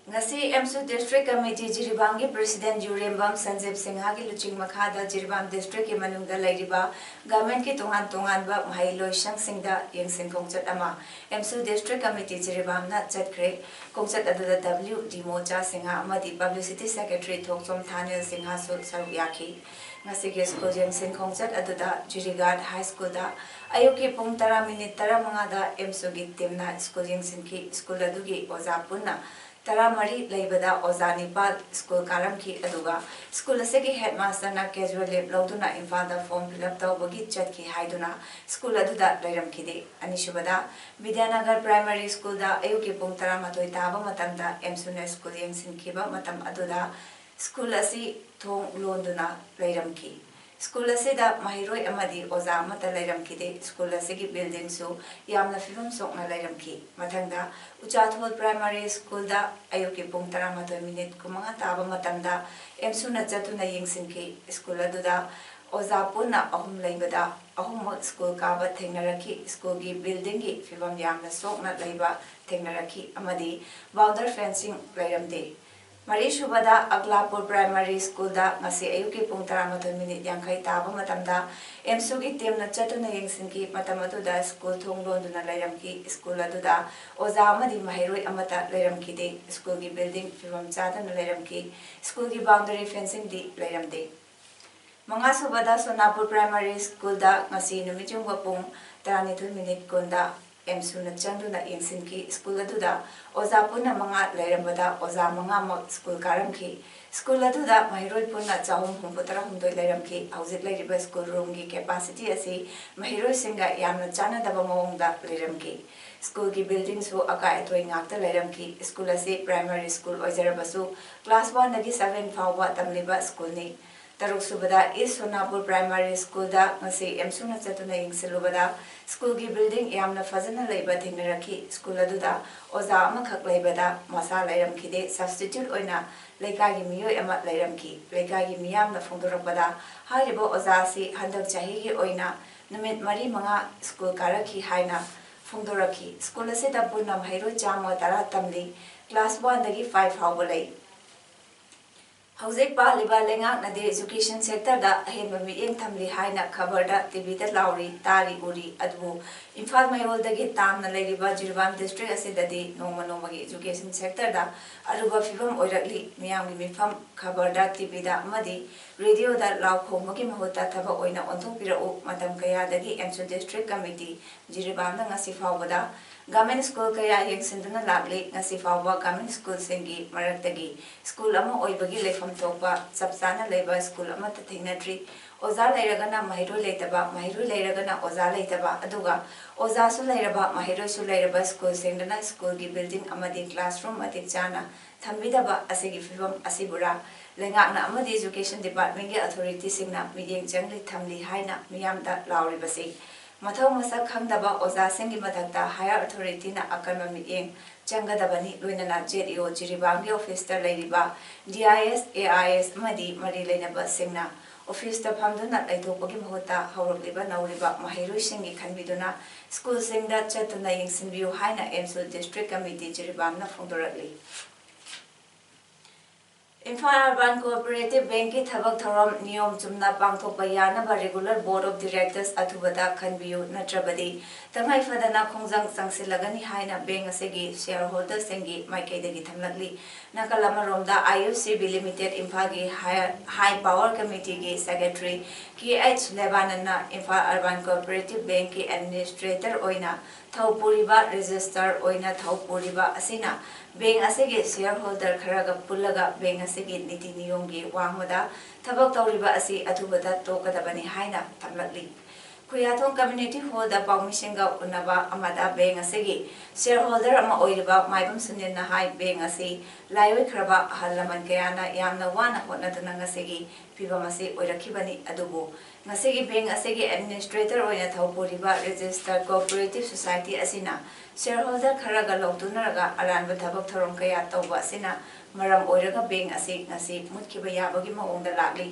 ꯉꯁꯤ ꯑꯦꯝꯁꯨ District Committee ꯖꯤꯔꯤꯕꯥꯝꯒꯤ President ꯌꯨꯔꯦꯝꯕꯝ ꯁꯟꯖꯤꯕ ꯁꯤꯡꯍꯒꯤ ꯂꯨꯆꯤꯡ ꯃꯈꯥꯗ ꯖꯤꯔꯤꯕꯥꯝ Districtꯀꯤ ꯃꯅꯨꯡꯗ ꯂꯩꯔꯤꯕ Governmentꯀꯤ ꯇꯣꯉꯥꯟ ꯇꯣꯉꯥꯟꯕ ꯃꯍꯩ ꯂꯣꯏꯁꯪꯁꯤꯡꯗ ꯌꯦꯡꯁꯤꯟ ꯈꯣꯡꯆꯠ ꯑꯃ ꯑꯦꯝꯁꯨ District Committee ꯖꯤꯔꯤꯕꯥꯝꯅ ꯆꯠꯈ꯭ꯔꯦ꯫ ꯈꯣꯡꯆꯠ ꯑꯗꯨꯗ W ꯗꯤꯃꯣꯆꯥ ꯁꯤꯡꯍ ꯑꯃꯗꯤ Publicity Secretary ꯊꯣꯛꯆꯣꯝ ꯊꯥꯅꯤꯜ ꯁꯤꯡꯍꯁꯨ ꯁꯔꯨꯛ ꯌꯥꯈꯤ꯫ ꯉꯁꯤꯒꯤ ꯁ꯭ꯀꯨꯜ ꯌꯦꯡꯁꯤꯟ ꯈꯣꯡꯆꯠ ꯑꯗꯨꯗ ꯖꯤꯔꯤꯒꯥꯠ High Schoolꯗ ꯑꯌꯨꯛꯀꯤ ꯄꯨꯡ ꯇꯔꯥ ꯃꯤꯅꯤꯠ ꯇꯔꯥꯃꯉꯥꯗ ꯑꯦꯝꯁꯨꯒꯤ teamꯅ ꯁ꯭ꯀꯨꯜ ꯌꯦꯡꯁꯤꯟꯈꯤ꯫ ꯁ꯭ꯀꯨꯜ ꯑꯗꯨꯒꯤ ꯑꯣꯖꯥ ꯄꯨꯟꯅ ꯇꯔꯥꯃꯔꯤ ꯂꯩꯕꯗ ꯑꯣꯖꯥ ꯅꯤꯄꯥꯜ ꯁ꯭ꯀꯨꯜ ꯀꯥꯔꯝꯈꯤ꯫ ꯑꯗꯨꯒ ꯁ꯭ꯀꯨꯜ ꯑꯁꯤꯒꯤ headmasterꯅ casual leave ꯂꯧꯗꯨꯅ ꯏꯝꯐꯥꯜꯗ form fill up ꯇꯧꯕꯒꯤ ꯆꯠꯈꯤ ꯍꯥꯏꯗꯨꯅ ꯁ꯭ꯀꯨꯜ ꯑꯗꯨꯗ ꯂꯩꯔꯝꯈꯤꯗꯦ꯫ ꯑꯅꯤꯁꯨꯕꯗ, ꯕꯤꯗ꯭ꯌꯥꯅꯒꯔ Primary Schoolꯗ ꯑꯌꯨꯛꯀꯤ ꯄꯨꯡ ꯇꯔꯥꯃꯥꯊꯣꯏ ꯇꯥꯕ ꯃꯇꯝꯗ ꯑꯦꯝꯁꯨꯅ ꯁ꯭ꯀꯨꯜ ꯌꯦꯡꯁꯤꯟꯈꯤꯕ ꯃꯇꯝ ꯑꯗꯨꯗ ꯁ꯭ꯀꯨꯜ ꯑꯁꯤ ꯊꯣꯡ ꯂꯣꯟꯗꯨꯅ ꯂꯩꯔꯝꯈꯤ꯫ ꯁ꯭ꯀꯨꯜ ꯑꯁꯤꯗ ꯃꯍꯩꯔꯣꯏ ꯑꯃꯗꯤ ꯑꯣꯖꯥ ꯑꯃꯠꯇ ꯂꯩꯔꯝꯈꯤꯗꯦ꯫ ꯁ꯭ꯀꯨꯜ ꯑꯁꯤꯒꯤ buildingꯁꯨ ꯌꯥꯝꯅ ꯐꯤꯕꯝ ꯁꯣꯛꯅ ꯂꯩꯔꯝꯈꯤ꯫ ꯃꯊꯪꯗ ꯎꯆꯥꯊꯣꯜ Primary Schoolꯗ ꯑꯌꯨꯛꯀꯤ ꯄꯨꯡ ꯇꯔꯥꯃꯥꯊꯣꯏ ꯃꯤꯅꯤꯠ ꯀꯨꯟꯃꯉꯥ ꯇꯥꯕ ꯃꯇꯝꯗ ꯑꯦꯝꯁꯨꯅ ꯆꯠꯇꯨꯅ ꯌꯦꯡꯁꯤꯟꯈꯤ꯫ ꯁ꯭ꯀꯨꯜ ꯑꯗꯨꯗ ꯑꯣꯖꯥ ꯄꯨꯟꯅ ꯑꯍꯨꯝ ꯂꯩꯕꯗ ꯑꯍꯨꯝꯃꯛ ꯁ꯭ꯀꯨꯜ ꯀꯥꯕ ꯊꯦꯡꯅꯔꯛꯈꯤ꯫ ꯁ꯭ꯀꯨꯜꯒꯤ buildingꯒꯤ ꯐꯤꯕꯝ ꯌꯥꯝꯅ ꯁꯣꯛꯅ ꯂꯩꯕ ꯊꯦꯡꯅꯔꯛꯈꯤ ꯑꯃꯗꯤ boundary fencing ꯂꯩꯔꯝꯗꯦ꯫ ꯃꯔꯤꯁꯨꯕꯗ, ꯑꯒꯂꯥꯄꯨꯔ Primary Schoolꯗ ꯉꯁꯤ ꯑꯌꯨꯛꯀꯤ ꯄꯨꯡ ꯇꯔꯥꯃꯥꯊꯣꯏ ꯃꯤꯅꯤꯠ ꯌꯥꯡꯈꯩ ꯇꯥꯕ ꯃꯇꯝꯗ ꯑꯦꯝꯁꯨꯒꯤ teamꯅ ꯆꯠꯇꯨꯅ ꯌꯦꯡꯁꯤꯟꯈꯤ꯫ ꯃꯇꯝ ꯑꯗꯨꯗ ꯁ꯭ꯀꯨꯜ ꯊꯣꯡ ꯂꯣꯟꯗꯨꯅ ꯂꯩꯔꯝꯈꯤ꯫ ꯁ꯭ꯀꯨꯜ ꯑꯗꯨꯗ ꯑꯣꯖꯥ ꯑꯃꯗꯤ ꯃꯍꯩꯔꯣꯏ ꯑꯃꯠꯇ ꯂꯩꯔꯝꯈꯤꯗꯦ꯫ ꯁ꯭ꯀꯨꯜꯒꯤ building ꯐꯤꯕꯝ ꯆꯥꯗꯅ ꯂꯩꯔꯝꯈꯤ꯫ ꯁ꯭ꯀꯨꯜꯒꯤ boundary fencingꯗꯤ ꯂꯩꯔꯝꯗꯦ꯫ ꯃꯉꯥꯁꯨꯕꯗ, ꯁꯣꯅꯥꯄꯨꯔ Primary Schoolꯗ ꯉꯁꯤ ꯅꯨꯃꯤꯠ ꯌꯨꯡꯕ ꯄꯨꯡ ꯇꯔꯥꯅꯤꯊꯣꯏ ꯃꯤꯅꯤꯠ ꯀꯨꯟꯗ ꯑꯦꯝꯁꯨꯅ ꯆꯪꯗꯨꯅ ꯌꯦꯡꯁꯤꯟꯈꯤ꯫ ꯁ꯭ꯀꯨꯜ ꯑꯗꯨꯗ ꯑꯣꯖꯥ ꯄꯨꯟꯅ ꯃꯉꯥ ꯂꯩꯔꯝꯕꯗ ꯑꯣꯖꯥ ꯃꯉꯥꯃꯛ ꯁ꯭ꯀꯨꯜ ꯀꯥꯔꯝꯈꯤ꯫ ꯁ꯭ꯀꯨꯜ ꯑꯗꯨꯗ ꯃꯍꯩꯔꯣꯏ ꯄꯨꯟꯅ ꯆꯍꯨꯝ ꯍꯨꯝꯐꯨ ꯇꯔꯥꯍꯨꯝꯗꯣꯏ ꯂꯩꯔꯝꯈꯤ꯫ ꯍꯧꯖꯤꯛ ꯂꯩꯔꯤꯕ ꯁ꯭ꯀꯨꯜ roomꯒꯤ capacity ꯑꯁꯤ ꯃꯍꯩꯔꯣꯏꯁꯤꯡꯒ ꯌꯥꯝꯅ ꯆꯥꯟꯅꯗꯕ ꯃꯑꯣꯡꯗ ꯂꯩꯔꯝꯈꯤ꯫ ꯁ꯭ꯀꯨꯜꯒꯤ buildingꯁꯨ ꯑꯀꯥꯏ ꯑꯇꯣꯏ ꯉꯥꯛꯇ ꯂꯩꯔꯝꯈꯤ꯫ ꯁ꯭ꯀꯨꯜ ꯑꯁꯤ primary school ꯑꯣꯏꯖꯔꯕꯁꯨ class oneꯗꯒꯤ seven ꯐꯥꯎꯕ ꯇꯝꯂꯤꯕ ꯁ꯭ꯀꯨꯜꯅꯤ꯫ ꯇꯔꯨꯛ ꯁꯨꯕꯗ ꯏꯁ ꯁꯣꯅꯥꯄꯨꯔ ꯄ꯭ꯔꯥꯏꯃꯥꯔꯤ ꯁ꯭ꯀꯨꯜꯗ ꯉꯁꯤ ꯑꯦꯝꯁꯨꯅ ꯆꯠꯇꯨꯅ ꯌꯦꯡꯁꯤꯜꯂꯨꯕꯗ ꯁ꯭ꯀꯨꯜꯒꯤ ꯕꯤꯜꯗꯤꯡ ꯌꯥꯝꯅ ꯐꯖꯅ ꯂꯩꯕ ꯊꯦꯡꯅꯔꯛꯈꯤ꯫ ꯁ꯭ꯀꯨꯜ ꯑꯗꯨꯗ ꯑꯣꯖꯥ ꯑꯃꯈꯛ ꯂꯩꯕꯗ ꯃꯁꯥ ꯂꯩꯔꯝꯈꯤꯗꯦ꯫ ꯁꯕꯁꯇꯤꯇ꯭ꯌꯨꯠ ꯑꯣꯏꯅ ꯂꯩꯀꯥꯏꯒꯤ ꯃꯤꯑꯣꯏ ꯑꯃ ꯂꯩꯔꯝꯈꯤ꯫ ꯂꯩꯀꯥꯏꯒꯤ ꯃꯤꯌꯥꯝꯅ ꯐꯣꯡꯗꯣꯔꯛꯄꯗ ꯍꯥꯏꯔꯤꯕ ꯑꯣꯖꯥ ꯑꯁꯤ ꯍꯟꯗꯛ ꯆꯍꯤꯒꯤ ꯑꯣꯏꯅ ꯅꯨꯃꯤꯠ ꯃꯔꯤ ꯃꯉꯥ ꯁ꯭ꯀꯨꯜ ꯀꯥꯔꯛꯈꯤ ꯍꯥꯏꯅ ꯐꯣꯡꯗꯣꯔꯛꯈꯤ꯫ ꯁ꯭ꯀꯨꯜ ꯑꯁꯤꯗ ꯄꯨꯟꯅ ꯃꯍꯩꯔꯣꯏ ꯆꯥꯝꯃ ꯇꯔꯥ ꯇꯝꯂꯤ꯫ ꯀ꯭ꯂꯥꯁ ꯋꯥꯟꯗꯒꯤ ꯐꯥꯏꯚ ꯐꯥꯎꯕ ꯂꯩ꯫ ꯍꯧꯖꯤꯛ ꯄꯥꯜꯂꯤꯕ ꯂꯩꯉꯥꯛꯅꯗꯤ ꯏꯖꯨꯀꯦꯁꯟ ꯁꯦꯛꯇꯔꯗ ꯑꯍꯦꯟꯕ ꯃꯤꯠꯌꯦꯡ ꯊꯝꯂꯤ ꯍꯥꯏꯅ ꯈꯕꯔꯗ, ꯇꯤꯚꯤꯗ ꯂꯥꯎꯔꯤ, ꯇꯥꯔꯤ, ꯎꯔꯤ꯫ ꯑꯗꯨꯕꯨ ꯏꯝꯐꯥꯜ ꯃꯌꯣꯜꯗꯒꯤ ꯇꯥꯝꯅ ꯂꯩꯔꯤꯕ ꯖꯤꯔꯤꯕꯥꯝ ꯗꯤꯁꯇ꯭ꯔꯤꯛ ꯑꯁꯤꯗꯗꯤ ꯅꯣꯡꯃ ꯅꯣꯡꯃꯒꯤ ꯏꯖꯨꯀꯦꯁꯟ ꯁꯦꯛꯇꯔꯗ ꯑꯔꯨꯕ ꯐꯤꯕꯝ ꯑꯣꯏꯔꯛꯂꯤ꯫ ꯃꯤꯌꯥꯝꯒꯤ ꯃꯤꯐꯝ ꯈꯕꯔꯗ, ꯇꯤꯚꯤꯗ ꯑꯃꯗꯤ ꯔꯦꯗꯤꯑꯣꯗ ꯂꯥꯎ ꯈꯣꯡꯕꯒꯤ ꯃꯍꯨꯠꯇ ꯊꯕꯛ ꯑꯣꯏꯅ ꯑꯣꯟꯊꯣꯛꯄꯤꯔꯛꯎ꯫ ꯃꯇꯝ ꯀꯌꯥꯗꯒꯤ ꯑꯦꯝꯁꯨ ꯗꯤꯁꯇ꯭ꯔꯤꯛ ꯀꯃꯤꯇꯤ ꯖꯤꯔꯤꯕꯥꯝꯅ ꯉꯁꯤ ꯐꯥꯎꯕꯗ ꯒꯚꯔꯟꯃꯦꯟꯠ ꯁ꯭ꯀꯨꯜ ꯀꯌꯥ ꯌꯦꯡꯁꯤꯟꯗꯨꯅ ꯂꯥꯛꯂꯤ꯫ ꯉꯁꯤ ꯐꯥꯎꯕ ꯒꯚꯔꯟꯃꯦꯟꯠ ꯁ꯭ꯀꯨꯜꯁꯤꯡꯒꯤ ꯃꯔꯛꯇꯒꯤ ꯁ꯭ꯀꯨꯜ ꯑꯃ ꯑꯣꯏꯕꯒꯤ ꯂꯩꯐꯝ ꯊꯣꯛꯄ ꯆꯞ ꯆꯥꯅ ꯂꯩꯕ ꯁ꯭ꯀꯨꯜ ꯑꯃꯠꯇ ꯊꯦꯡꯅꯗ꯭ꯔꯤ꯫ ꯑꯣꯖꯥ ꯂꯩꯔꯒꯅ ꯃꯍꯩꯔꯣꯏ ꯂꯩꯇꯕ, ꯃꯍꯩꯔꯣꯏ ꯂꯩꯔꯒꯅ ꯑꯣꯖꯥ ꯂꯩꯇꯕ, ꯑꯗꯨꯒ ꯑꯣꯖꯥꯁꯨ ꯂꯩꯔꯕ, ꯃꯍꯩꯔꯣꯏꯁꯨ ꯂꯩꯔꯕ ꯁ꯭ꯀꯨꯜꯁꯤꯡꯗꯅ ꯁ꯭ꯀꯨꯜꯒꯤ ꯕꯤꯜꯗꯤꯡ ꯑꯃꯗꯤ ꯀ꯭ꯂꯥꯁꯔꯨꯝ ꯃꯇꯤꯛ ꯆꯥꯅ ꯊꯝꯕꯤꯗꯕ ꯑꯁꯤꯒꯤ ꯐꯤꯕꯝ ꯑꯁꯤꯕꯨꯔꯥ ꯂꯩꯉꯥꯛꯅ ꯑꯃꯗꯤ ꯏꯖꯨꯀꯦꯁꯟ ꯗꯤꯄꯥꯔꯠꯃꯦꯟꯠꯀꯤ ꯑꯊꯣꯔꯤꯇꯤꯁꯤꯡꯅ ꯃꯤꯠꯌꯦꯡ ꯆꯪꯂꯤ ꯊꯝꯂꯤ ꯍꯥꯏꯅ ꯃꯤꯌꯥꯝꯗ ꯂꯥꯎꯔꯤꯕꯁꯤ ꯃꯊꯧ ꯃꯁꯛ ꯈꯪꯗꯕ ꯑꯣꯖꯥꯁꯤꯡꯒꯤ ꯃꯊꯛꯇ ꯍꯥꯌꯔ ꯑꯊꯣꯔꯤꯇꯤꯅ ꯑꯀꯟꯕ ꯃꯤꯠꯌꯦꯡ ꯆꯪꯒꯗꯕꯅꯤ꯫ ꯂꯣꯏꯅꯅ ꯖꯦꯠ ꯏ ꯑꯣ ꯖꯤꯔꯤꯕꯥꯝꯒꯤ ꯑꯣꯐꯤꯁꯇ ꯂꯩꯔꯤꯕ D I S, A I ꯑꯦꯁ ꯑꯃꯗꯤ ꯃꯔꯤ ꯂꯩꯅꯕꯁꯤꯡꯅ ꯑꯣꯐꯤꯁꯇ ꯐꯝꯗꯨꯅ ꯂꯩꯊꯣꯛꯄꯒꯤ ꯃꯍꯨꯠꯇ ꯍꯧꯔꯛꯂꯤꯕ ꯅꯧꯔꯤꯕ ꯃꯍꯩꯔꯣꯏꯁꯤꯡꯒꯤ ꯈꯟꯕꯤꯗꯨꯅ ꯁ꯭ꯀꯨꯜꯁꯤꯡꯗ ꯆꯠꯇꯨꯅ ꯌꯦꯡꯁꯤꯟꯕꯤꯌꯨ ꯍꯥꯏꯅ ꯑꯦꯝꯁꯨ ꯗꯤꯁꯇ꯭ꯔꯤꯛ ꯀꯃꯤꯇꯤ ꯖꯤꯔꯤꯕꯥꯝꯅ ꯐꯣꯡꯗꯣꯔꯛꯂꯤ꯫ ꯏꯝꯐꯥꯜ ꯑꯔꯕꯥꯟ ꯀꯣꯑꯣꯄꯔꯦꯇꯤꯚ ꯕꯦꯡꯛꯀꯤ ꯊꯕꯛ ꯊꯧꯔꯝ ꯅꯤꯌꯣꯝ ꯆꯨꯝꯅ ꯄꯥꯡꯊꯣꯛꯄ ꯌꯥꯅꯕ Regular Board of Directors ꯑꯊꯨꯕꯗ ꯈꯟꯕꯤꯌꯨ, ꯅꯠꯇ꯭ꯔꯕꯗꯤ ꯇꯉꯥꯏ ꯐꯗꯅ ꯈꯣꯡꯖꯪ ꯆꯪꯁꯤꯜꯂꯒꯅꯤ ꯍꯥꯏꯅ ꯕꯦꯡꯛ ꯑꯁꯤꯒꯤ ꯁꯤꯌꯔꯍꯣꯜꯗꯔꯁꯤꯡꯒꯤ ꯃꯥꯏꯀꯩꯗꯒꯤ ꯊꯝꯂꯛꯂꯤ꯫ ꯅꯥꯀꯜ ꯑꯃꯔꯣꯝꯗ, I U C B limited ꯏꯝꯐꯥꯜꯒꯤ ꯍꯥꯏ, ꯍꯥꯏ ꯄꯥꯋꯔ ꯀꯃꯤꯇꯤꯒꯤ ꯁꯦꯀ꯭ꯔꯦꯇꯔꯤ ꯀꯦ ꯑꯩꯆ ꯂꯦꯕꯥꯅꯟꯅ ꯏꯝꯐꯥꯜ ꯑꯔꯕꯥꯟ ꯀꯣꯑꯣꯄꯔꯦꯇꯤꯚ ꯕꯦꯡꯛꯀꯤ ꯑꯦꯗꯃꯤꯅꯤꯁꯇ꯭ꯔꯦꯇꯔ ꯑꯣꯏꯅ ꯊꯧ ꯄꯨꯔꯤꯕ, ꯔꯦꯖꯤꯁꯇꯔ ꯑꯣꯏꯅ ꯊꯧ ꯄꯨꯔꯤꯕ ꯑꯁꯤꯅ ꯕꯦꯡꯛ ꯑꯁꯤꯒꯤ ꯁꯤꯌꯔꯍꯣꯜꯗꯔ ꯈꯔꯒ ꯄꯨꯜꯂꯒ ꯕꯦꯡꯛ ꯑꯁꯤꯒꯤ ꯅꯤꯇꯤ ꯅꯤꯌꯣꯝꯒꯤ ꯋꯥꯡꯃꯗ ꯊꯕꯛ ꯇꯧꯔꯤꯕ ꯑꯁꯤ ꯑꯊꯨꯕꯗ ꯇꯣꯛꯀꯗꯕꯅꯤ ꯍꯥꯏꯅ ꯊꯝꯂꯛꯂꯤ꯫ ꯈꯨꯌꯥꯊꯣꯡ ꯀꯝꯃ꯭ꯌꯨꯅꯤꯇꯤ ꯍꯣꯜꯗ ꯄꯥꯎꯃꯤꯁꯤꯡꯒ ꯎꯅꯕ ꯑꯃꯗ ꯕꯦꯡꯛ ꯑꯁꯤꯒꯤ ꯁꯤꯌꯔꯍꯣꯜꯗꯔ ꯑꯃ ꯑꯣꯏꯔꯤꯕ ꯃꯥꯏꯕꯝ ꯁꯨꯅꯤꯜꯅ ꯍꯥꯏ, ꯕꯦꯡꯛ ꯑꯁꯤ ꯂꯥꯏꯑꯣꯏꯈ꯭ꯔꯕ ꯑꯍꯜ ꯂꯃꯟ ꯀꯌꯥꯅ ꯌꯥꯝꯅ ꯋꯥꯅ ꯍꯣꯠꯅꯗꯨꯅ ꯉꯁꯤꯒꯤ ꯐꯤꯕꯝ ꯑꯁꯤ ꯑꯣꯏꯔꯛꯈꯤꯕꯅꯤ꯫ ꯑꯗꯨꯕꯨ ꯉꯁꯤꯒꯤ ꯕꯦꯡꯛ ꯑꯁꯤꯒꯤ ꯑꯦꯗꯃꯤꯅꯤꯁꯇ꯭ꯔꯦꯇꯔ ꯑꯣꯏꯅ ꯊꯧ ꯄꯨꯔꯤꯕ ꯔꯦꯖꯤꯁꯇꯔ ꯀꯣꯑꯣꯄꯔꯦꯇꯤꯚ ꯁꯣꯁꯥꯏꯇꯤ ꯑꯁꯤꯅ ꯁꯦꯌꯔꯍꯣꯜꯗꯔ ꯈꯔꯒ ꯂꯧꯊꯣꯛꯅꯔꯒ ꯑꯔꯥꯟꯕ ꯊꯕꯛ ꯊꯧꯔꯝ ꯀꯌꯥ ꯇꯧꯕ ꯑꯁꯤꯅ ꯃꯔꯝ ꯑꯣꯏꯔꯒ ꯕꯦꯡꯛ ꯑꯁꯤ ꯉꯁꯤ ꯃꯨꯠꯈꯤꯕ ꯌꯥꯕꯒꯤ ꯃꯑꯣꯡꯗ ꯂꯥꯛꯂꯤ꯫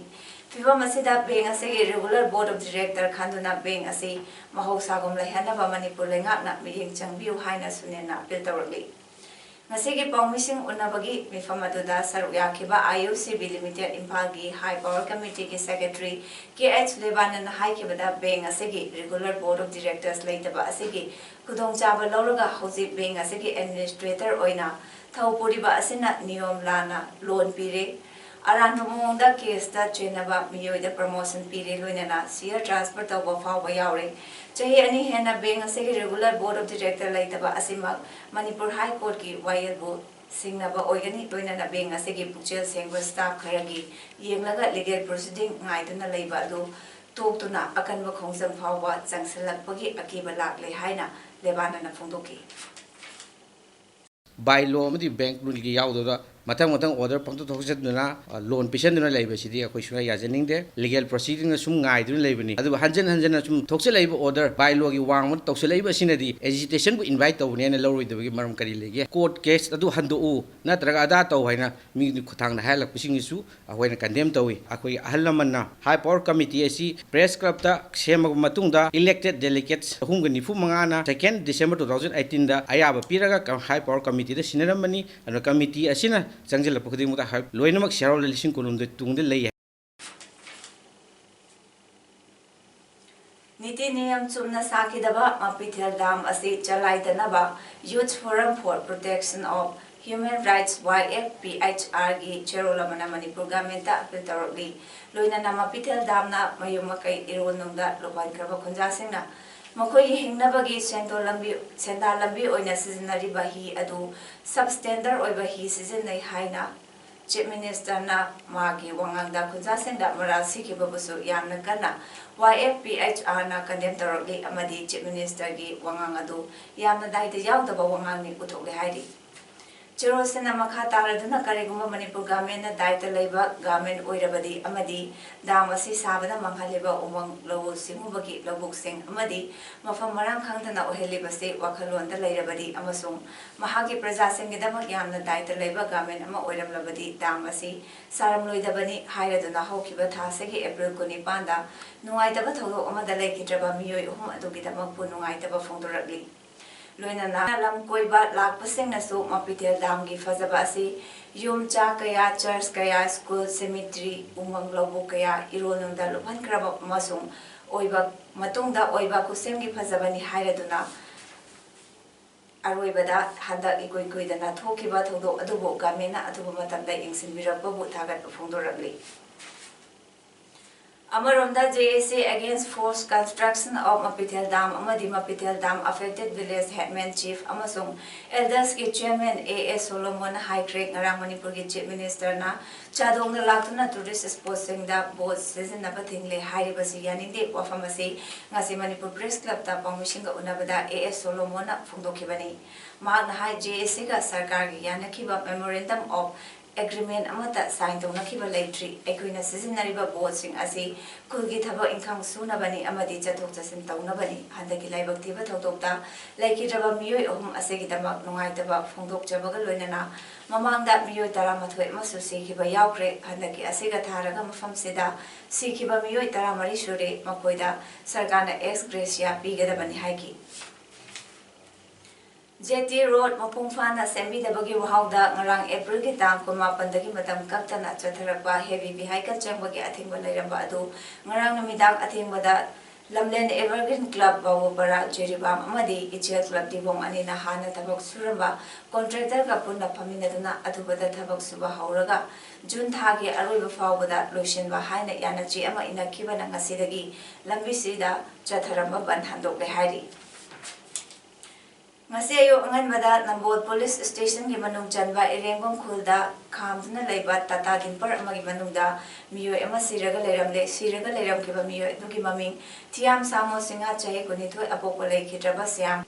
ꯐꯤꯕꯝ ꯑꯁꯤꯗ ꯕꯦꯡꯛ ꯑꯁꯤꯒꯤ ꯔꯤꯒꯨꯂꯔ ꯕꯣꯔꯗ ꯑꯣꯐ ꯗꯤꯔꯦꯛꯇꯔ ꯈꯟꯗꯨꯅ ꯕꯦꯡꯛ ꯑꯁꯤ ꯃꯍꯧꯁꯥꯒꯨꯝ ꯂꯩꯍꯟꯅꯕ ꯃꯅꯤꯄꯨꯔ ꯂꯩꯉꯥꯛꯅ ꯃꯤꯠꯌꯦꯡ ꯆꯪꯕꯤꯌꯨ ꯍꯥꯏꯅ ꯁꯨꯅꯦꯟꯅ ꯑꯄꯤꯜ ꯇꯧꯔꯛꯂꯤ꯫ ꯉꯁꯤꯒꯤ ꯄꯥꯎꯃꯤꯁꯤꯡ ꯎꯅꯕꯒꯤ ꯃꯤꯐꯝ ꯑꯗꯨꯗ ꯁꯔꯨꯛ ꯌꯥꯈꯤꯕ ꯑꯥꯏ ꯑꯣ ꯁꯤ ꯕꯤ ꯂꯤꯃꯤꯇꯦꯗ ꯏꯝꯐꯥꯜꯒꯤ ꯍꯥꯏ ꯄꯥꯋꯔ ꯀꯃꯤꯇꯤꯒꯤ ꯁꯦꯀ꯭ꯔꯦꯇꯔꯤ ꯀꯦ ꯑꯩꯆ ꯂꯦꯕꯥꯅꯟꯅ ꯍꯥꯏꯈꯤꯕꯗ, ꯕꯦꯡꯛ ꯑꯁꯤꯒꯤ ꯔꯤꯒꯨꯂꯔ ꯕꯣꯔꯗ ꯑꯣꯐ ꯗꯤꯔꯦꯛꯇꯔꯁ ꯂꯩꯇꯕ ꯑꯁꯤꯒꯤ ꯈꯨꯗꯣꯡꯆꯥꯕ ꯂꯧꯔꯒ ꯍꯧꯖꯤꯛ ꯕꯦꯡꯛ ꯑꯁꯤꯒꯤ ꯑꯦꯗꯃꯤꯅꯤꯁꯇ꯭ꯔꯦꯇꯔ ꯑꯣꯏꯅ ꯊꯧ ꯄꯨꯔꯤꯕ ꯑꯁꯤꯅ ꯅꯤꯌꯣꯝ ꯂꯥꯟꯅ ꯂꯣꯟ ꯄꯤꯔꯦ, ꯑꯔꯥꯟꯕ ꯃꯑꯣꯡꯗ ꯀꯦꯁꯇ ꯆꯦꯟꯅꯕ ꯃꯤꯑꯣꯏꯗ ꯄ꯭ꯔꯃꯣꯁꯟ ꯄꯤꯔꯦ, ꯂꯣꯏꯅꯅ ꯁꯤꯌꯔ ꯇ꯭ꯔꯥꯟꯁꯐꯔ ꯇꯧꯕ ꯐꯥꯎꯕ ꯌꯥꯎꯔꯦ꯫ ꯆꯍꯤ ꯑꯅꯤ ꯍꯦꯟꯅ ꯕꯦꯡꯛ ꯑꯁꯤꯒꯤ ꯔꯤꯒꯨꯂꯔ ꯕꯣꯔꯗ ꯑꯣꯐ ꯗꯤꯔꯦꯛꯇꯔ ꯂꯩꯇꯕ ꯑꯁꯤꯃꯛ ꯃꯅꯤꯄꯨꯔ ꯍꯥꯏ ꯀꯣꯔꯠꯀꯤ ꯋꯥꯌꯦꯜꯕꯨ ꯁꯤꯡꯅꯕ ꯑꯣꯏꯒꯅꯤ꯫ ꯂꯣꯏꯅꯅ ꯕꯦꯡꯛ ꯑꯁꯤꯒꯤ ꯄꯨꯛꯆꯦꯜ ꯁꯦꯡꯕ ꯁ꯭ꯇꯥꯐ ꯈꯔꯒꯤ ꯌꯦꯡꯂꯒ ꯂꯤꯒꯦꯜ ꯄ꯭ꯔꯣꯁꯤꯗꯤꯡ ꯉꯥꯏꯗꯨꯅ ꯂꯩꯕ ꯑꯗꯨ ꯇꯣꯛꯇꯨꯅ ꯑꯀꯟꯕ ꯈꯣꯡꯖꯪ ꯐꯥꯎꯕ ꯆꯪꯁꯤꯜꯂꯛꯄꯒꯤ ꯑꯀꯤꯕ ꯂꯥꯛꯂꯦ ꯍꯥꯏꯅ ꯂꯦꯕꯥꯅꯟꯅ ꯐꯣꯡꯗꯣꯛꯈꯤ꯫ ꯕꯥꯏ ꯂꯣ ꯑꯃꯗꯤ ꯕꯦꯡꯛ ꯔꯨꯜꯒꯤ ꯌꯥꯎꯗꯕꯗ ꯃꯊꯪ ꯃꯊꯪ ꯑꯣꯔꯗꯔ ꯄꯪꯊꯣꯛ ꯊꯣꯛꯆꯟꯗꯨꯅ, ꯑ, ꯂꯣꯟ ꯄꯤꯁꯟꯗꯨꯅ ꯂꯩꯕꯁꯤꯗꯤ ꯑꯩꯈꯣꯏ ꯁꯨꯡꯌꯥ ꯌꯥꯖꯅꯤꯡꯗꯦ꯫ ꯂꯤꯒꯦꯜ ꯄ꯭ꯔꯣꯁꯤꯗꯤꯡꯅ ꯁꯨꯝ ꯉꯥꯏꯗꯨꯅ ꯂꯩꯕꯅꯤ꯫ ꯑꯗꯨꯕꯨ ꯍꯟꯖꯟ ꯍꯟꯖꯟꯅ ꯁꯨꯝ ꯊꯣꯛꯆꯜꯂꯛꯏꯕ ꯑꯣꯔꯗꯔ, ꯕꯥꯏ ꯂꯣꯒꯤ ꯋꯥꯡꯃꯗ ꯇꯧꯁꯜꯂꯛꯏꯕ ꯑꯁꯤꯅꯗꯤ ꯑꯦꯖꯤꯇꯦꯁꯟꯕꯨ ꯏꯟꯚꯥꯏꯠ ꯇꯧꯕꯅꯦꯅ ꯂꯧꯔꯣꯏꯗꯕꯒꯤ ꯃꯔꯝ ꯀꯔꯤ ꯂꯩꯒꯦ? ꯀꯣꯔꯠ ꯀꯦꯁ ꯑꯗꯨ ꯍꯟꯗꯣꯛꯎ, ꯅꯠꯇ꯭ꯔꯒ ꯑꯗꯥ ꯇꯧ ꯍꯥꯏꯅ ꯃꯤꯒꯤ ꯈꯨꯠꯊꯥꯡꯗ ꯍꯥꯏꯍꯜꯂꯛꯄꯁꯤꯡꯁꯤꯁꯨ ꯑꯩꯈꯣꯏꯅ ꯀꯟꯗꯦꯝ ꯇꯧꯏ꯫ ꯑꯩꯈꯣꯏꯒꯤ ꯑꯍꯜ ꯂꯃꯟꯅ ꯍꯥꯏ ꯄꯥꯋꯔ ꯀꯃꯤꯇꯤ ꯑꯁꯤ ꯄ꯭ꯔꯦꯁ ꯀ꯭ꯂꯕꯇ ꯁꯦꯝꯃꯕ ꯃꯇꯨꯡꯗ, ꯏꯂꯦꯛꯇꯦꯗ ꯗꯦꯂꯤꯒꯦꯠꯁ ꯆꯍꯨꯝꯒ ꯅꯤꯐꯨ ꯃꯉꯥꯅ ꯁꯦꯀꯦꯟ ꯗꯤꯁꯦꯝꯕꯔ ꯇꯨ ꯊꯥꯎꯖꯟ ꯑꯩꯠꯇꯤꯟꯗ ꯑꯌꯥꯕ ꯄꯤꯔꯒ ꯀ-, ꯍꯥꯏ ꯄꯥꯋꯔ ꯀꯃꯤꯇꯤꯗ ꯁꯤꯟꯅꯔꯝꯕꯅꯤ꯫ ꯑꯗꯨꯅ ꯀꯃꯤꯇꯤ ꯑꯁꯤꯅ ꯆꯪꯁꯤꯜꯂꯛꯄ ꯈꯨꯗꯤꯡꯃꯛꯇ ꯍꯥꯏ-, ꯂꯣꯏꯅꯃꯛ ꯁꯦꯌꯔꯍꯣꯜꯗꯔ ꯂꯤꯁꯤꯡ ꯀꯨꯟꯍꯨꯝꯗꯣꯏ ꯇꯨꯡꯗ ꯂꯩ ꯍꯥꯏ꯫ ꯅꯤꯇꯤ ꯅꯤꯌꯝ ꯆꯨꯝꯅ ꯁꯥꯈꯤꯗꯕ ꯃꯄꯤꯊꯦꯜ ꯗꯥꯝ ꯑꯁꯤ ꯆꯂꯥꯏꯗꯅꯕ Youth Forum for Protection of Human Rights, Y F P H ꯑꯥꯔꯒꯤ ꯆꯦꯔꯣꯜ ꯑꯃꯅ ꯃꯅꯤꯄꯨꯔ ꯒꯚꯔꯟꯃꯦꯟꯠꯇ ꯑꯄꯤꯜ ꯇꯧꯔꯛꯂꯤ꯫ ꯂꯣꯏꯅꯅ ꯃꯄꯤꯊꯦꯜ ꯗꯥꯝꯅ ꯃꯌꯨꯝ ꯃꯀꯩ ꯏꯔꯣꯟꯅꯨꯡꯗ ꯂꯨꯞꯍꯟꯈ꯭ꯔꯕ ꯈꯨꯟꯖꯥꯁꯤꯡꯅ ꯃꯈꯣꯏꯒꯤ ꯍꯤꯡꯅꯕꯒꯤ ꯁꯦꯟꯊꯣꯛ ꯂꯝꯕꯤ, ꯁꯦꯟꯗꯥꯟ ꯂꯝꯕꯤ ꯑꯣꯏꯅ ꯁꯤꯖꯤꯟꯅꯔꯤꯕ ꯍꯤ ꯑꯗꯨ ꯁꯕ ꯁ꯭ꯇꯦꯟꯗꯔꯗ ꯑꯣꯏꯕ ꯍꯤ ꯁꯤꯖꯤꯟꯅꯩ ꯍꯥꯏꯅ ꯆꯤꯐ ꯃꯤꯅꯤꯁꯇꯔꯅ ꯃꯥꯒꯤ ꯋꯥꯉꯥꯡꯗ ꯈꯨꯟꯖꯥꯁꯤꯡꯗ ꯃꯔꯥꯜ ꯁꯤꯈꯤꯕꯕꯨꯁꯨ ꯌꯥꯝꯅ ꯀꯟꯅ ꯋꯥꯏ ꯑꯦꯐ ꯄꯤ ꯑꯩꯆ ꯑꯥꯔꯅ ꯀꯟꯗꯦꯝ ꯇꯧꯔꯛꯂꯤ ꯑꯃꯗꯤ ꯆꯤꯐ ꯃꯤꯅꯤꯁꯇꯔꯒꯤ ꯋꯥꯉꯥꯡ ꯑꯗꯨ ꯌꯥꯝꯅ ꯗꯥꯏꯇ ꯌꯥꯎꯗꯕ ꯋꯥꯉꯥꯡꯅꯤ ꯎꯊꯣꯛꯂꯦ ꯍꯥꯏꯔꯤ꯫ ꯆꯦꯔꯣꯜꯁꯤꯅ ꯃꯈꯥ ꯇꯥꯔꯗꯨꯅ, ꯀꯔꯤꯒꯨꯝꯕ ꯃꯅꯤꯄꯨꯔ ꯒꯚꯔꯟꯃꯦꯟꯅ ꯗꯥꯏꯇ ꯂꯩꯕ ꯒꯚꯔꯟꯃꯦꯟ ꯑꯣꯏꯔꯕꯗꯤ ꯑꯃꯗꯤ ꯗꯥꯝ ꯑꯁꯤ ꯁꯥꯕꯅ ꯃꯥꯡꯍꯜꯂꯤꯕ ꯎꯃꯪ ꯂꯧꯎ ꯁꯤꯡꯎꯕꯒꯤ ꯂꯧꯕꯨꯛꯁꯤꯡ ꯑꯃꯗꯤ ꯃꯐꯝ ꯃꯔꯥꯡ ꯈꯪꯗꯅ ꯑꯣꯏꯍꯜꯂꯤꯕꯁꯤ ꯋꯥꯈꯜꯂꯣꯟꯗ ꯂꯩꯔꯕꯗꯤ ꯑꯃꯁꯨꯡ ꯃꯍꯥꯛꯀꯤ ꯄ꯭ꯔꯖꯥꯁꯤꯡꯒꯤꯗꯃꯛ ꯌꯥꯝꯅ ꯗꯥꯏꯇ ꯂꯩꯕ ꯒꯚꯔꯟꯃꯦꯟ ꯑꯃ ꯑꯣꯏꯔꯝꯂꯕꯗꯤ ꯗꯥꯝ ꯑꯁꯤ ꯁꯥꯔꯝꯂꯣꯏꯗꯕꯅꯤ ꯍꯥꯏꯔꯗꯨꯅ ꯍꯧꯈꯤꯕ ꯊꯥ ꯑꯁꯤꯒꯤ ꯑꯦꯄ꯭ꯔꯤꯜ ꯀꯨꯟꯅꯤꯄꯥꯟꯗ ꯅꯨꯡꯉꯥꯏꯇꯕ ꯊꯧꯗꯣꯛ ꯑꯃꯗ ꯂꯩꯈꯤꯗ꯭ꯔꯕ ꯃꯤꯑꯣꯏ ꯑꯍꯨꯝ ꯑꯗꯨꯒꯤꯗꯃꯛꯄꯨ ꯅꯨꯡꯉꯥꯏꯇꯕ ꯐꯣꯡꯗꯣꯔꯛꯂꯤ꯫ ꯂꯣꯏꯅꯅ ꯂꯝ ꯀꯣꯏꯕ ꯂꯥꯛꯄꯁꯤꯡꯅꯁꯨ ꯃꯄꯤꯇꯦꯜ ꯗꯥꯝꯒꯤ ꯐꯖꯕ ꯑꯁꯤ ꯌꯨꯝ ꯆꯥ ꯀꯌꯥ, ꯆꯔꯆ ꯀꯌꯥ, ꯁ꯭ꯀꯨꯜ, ꯁꯦꯃꯤꯇ꯭ꯔꯤ, ꯎꯃꯪ ꯂꯧꯕꯨꯛ ꯀꯌꯥ ꯏꯔꯣꯜ ꯅꯨꯡꯗ ꯂꯨꯞꯍꯟꯈ꯭ꯔꯕ ꯑꯃꯁꯨꯡ ꯑꯣꯏꯕ ꯃꯇꯨꯡꯗ ꯑꯣꯏꯕ ꯈꯨꯠꯁꯦꯝꯒꯤ ꯐꯖꯕꯅꯤ ꯍꯥꯏꯔꯗꯨꯅ ꯑꯔꯣꯏꯕꯗ ꯍꯟꯗꯛ ꯏꯀꯨꯏ ꯀꯨꯏꯗꯅ ꯊꯣꯛꯈꯤꯕ ꯊꯧꯗꯣꯛ ꯑꯗꯨꯕꯨ ꯒꯚꯔꯟꯃꯦꯟꯅ ꯑꯊꯨꯕ ꯃꯇꯝꯗ ꯌꯦꯡꯁꯤꯟꯕꯤꯔꯛꯄꯕꯨ ꯊꯥꯒꯠꯄ ꯐꯣꯡꯗꯣꯔꯛꯂꯤ꯫ ꯑꯃꯔꯣꯝꯗ, J A C Against Forced Construction of Mapitel Dam ꯑꯃꯗꯤ Mapitel Dam Affected Village Headman, Chief ꯑꯃꯁꯨꯡ Elders ꯀꯤ Chairman A S ꯁꯣꯂꯣꯃꯣꯟꯅ ꯍꯥꯏꯈ꯭ꯔꯦ, ꯉꯔꯥꯡ ꯃꯅꯤꯄꯨꯔꯒꯤ Chief Minister ꯅ ꯆꯥꯗꯣꯡꯗ ꯂꯥꯛꯇꯨꯅ tourist spot ꯁꯤꯡꯗ boat ꯁꯤꯖꯤꯟꯅꯕ ꯊꯤꯡꯂꯦ ꯍꯥꯏꯔꯤꯕꯁꯤ ꯌꯥꯅꯤꯡꯗꯦ꯫ ꯋꯥꯐꯝ ꯑꯁꯤ ꯉꯁꯤ ꯃꯅꯤꯄꯨꯔ Press Club ꯇ ꯄꯥꯎꯃꯤꯁꯤꯡꯒ ꯎꯅꯕꯗ A S ꯁꯣꯂꯣꯃꯣꯟꯅ ꯐꯣꯡꯗꯣꯛꯈꯤꯕꯅꯤ꯫ ꯃꯍꯥꯛꯅ ꯍꯥꯏ, J A C ꯒ ꯁꯔꯀꯥꯔꯒꯤ ꯌꯥꯅꯈꯤꯕ Memorandum of Agreement ꯑꯃꯠꯇ sign ꯇꯧꯅꯈꯤꯕ ꯂꯩꯇ꯭ꯔꯤ꯫ ꯑꯩꯈꯣꯏꯅ ꯁꯤꯖꯤꯟꯅꯔꯤꯕ boat ꯁꯤꯡ ꯑꯁꯤ ꯈꯨꯜꯒꯤ ꯊꯕꯛ ꯏꯪꯈꯥꯡ ꯁꯨꯅꯕꯅꯤ ꯑꯃꯗꯤ ꯆꯠꯊꯣꯛ ꯆꯠꯁꯤꯟ ꯇꯧꯅꯕꯅꯤ꯫ ꯍꯟꯗꯛꯀꯤ ꯂꯥꯏꯕꯛ ꯊꯤꯕ ꯊꯧꯗꯣꯛꯇ ꯂꯩꯈꯤꯗ꯭ꯔꯕ ꯃꯤꯑꯣꯏ ꯑꯍꯨꯝ ꯑꯁꯤꯒꯤꯗꯃꯛ ꯅꯨꯡꯉꯥꯏꯇꯕ ꯐꯣꯡꯗꯣꯛꯆꯕꯒ ꯂꯣꯏꯅꯅ ꯃꯃꯥꯡꯗ ꯃꯤꯑꯣꯏ ꯇꯔꯥꯃꯥꯊꯣꯏ ꯑꯃꯁꯨ ꯁꯤꯈꯤꯕ ꯌꯥꯎꯈ꯭ꯔꯦ꯫ ꯍꯟꯗꯛꯀꯤ ꯑꯁꯤꯒ ꯊꯥꯔꯒ ꯃꯐꯝꯁꯤꯗ ꯁꯤꯈꯤꯕ ꯃꯤꯑꯣꯏ ꯇꯔꯥꯃꯔꯤ ꯁꯨꯔꯦ꯫ ꯃꯈꯣꯏꯗ ꯁꯔꯀꯥꯔꯅ ex gratia ꯄꯤꯒꯗꯕꯅꯤ ꯍꯥꯏꯈꯤ꯫ Jetty road ꯃꯄꯨꯡ ꯐꯥꯅ ꯁꯦꯝꯕꯤꯗꯕꯒꯤ ꯋꯥꯍꯧꯗ ꯉꯔꯥꯡ ꯑꯦꯄ꯭ꯔꯤꯜꯒꯤ ꯇꯥꯡ ꯀꯨꯟꯃꯥꯄꯟꯗꯒꯤ ꯃꯇꯝ ꯀꯛꯇꯅ ꯆꯠꯊꯔꯛꯄ heavy vehicle ꯆꯪꯕꯒꯤ ꯑꯊꯤꯡꯕ ꯂꯩꯔꯝꯕ ꯑꯗꯨ ꯉꯔꯥꯡ ꯅꯨꯃꯤꯗꯥꯡ ꯑꯊꯦꯡꯕꯗ ꯂꯝꯂꯦꯟ Evergreen Club ꯕꯥꯕꯨꯄꯥꯔꯥ, ꯖꯤꯔꯤꯕꯥꯝ ꯑꯃꯗꯤ ꯏꯆꯦꯜ Club ꯗꯤꯕꯣꯡ ꯑꯅꯤꯅ ꯍꯥꯟꯅ ꯊꯕꯛ ꯁꯨꯔꯝꯕ contractor ꯒ ꯄꯨꯟꯅ ꯐꯝꯃꯤꯟꯅꯗꯨꯅ ꯑꯊꯨꯕꯗ ꯊꯕꯛ ꯁꯨꯕ ꯍꯧꯔꯒ ꯖꯨꯟ ꯊꯥꯒꯤ ꯑꯔꯣꯏꯕ ꯐꯥꯎꯕꯗ ꯂꯣꯏꯁꯤꯟꯕ ꯍꯥꯏꯅ ꯌꯥꯅꯆꯦ ꯑꯃ ꯏꯅꯈꯤꯕꯅ ꯉꯁꯤꯗꯒꯤ ꯂꯝꯕꯤꯁꯤꯗ ꯆꯠꯊꯔꯝꯕ ꯕꯟ ꯍꯟꯗꯣꯛꯂꯦ ꯍꯥꯏꯔꯤ꯫ ꯉꯁꯤ ꯑꯌꯨꯛ ꯑꯉꯟꯕꯗ ꯅꯝꯕꯣꯜ police station ꯒꯤ ꯃꯅꯨꯡ ꯆꯟꯕ ꯏꯔꯦꯡꯕꯝ ꯈꯨꯜꯗ ꯈꯥꯝꯗꯨꯅ ꯂꯩꯕ Tata Dumper ꯑꯃꯒꯤ ꯃꯅꯨꯡꯗ ꯃꯤꯑꯣꯏ ꯑꯃ ꯁꯤꯔꯒ ꯂꯩꯔꯝꯂꯦ꯫ ꯁꯤꯔꯒ ꯂꯩꯔꯝꯈꯤꯕ ꯃꯤꯑꯣꯏ ꯑꯗꯨꯒꯤ ꯃꯃꯤꯡ ꯊꯤꯌꯥꯝ ꯁꯥꯃꯣ ꯁꯤꯡꯍ, ꯆꯍꯤ ꯀꯨꯟꯅꯤꯊꯣꯏ, ꯑꯄꯣꯛꯄ ꯂꯩꯈꯤꯗ꯭ꯔꯕ ꯁ꯭ꯌꯥꯝ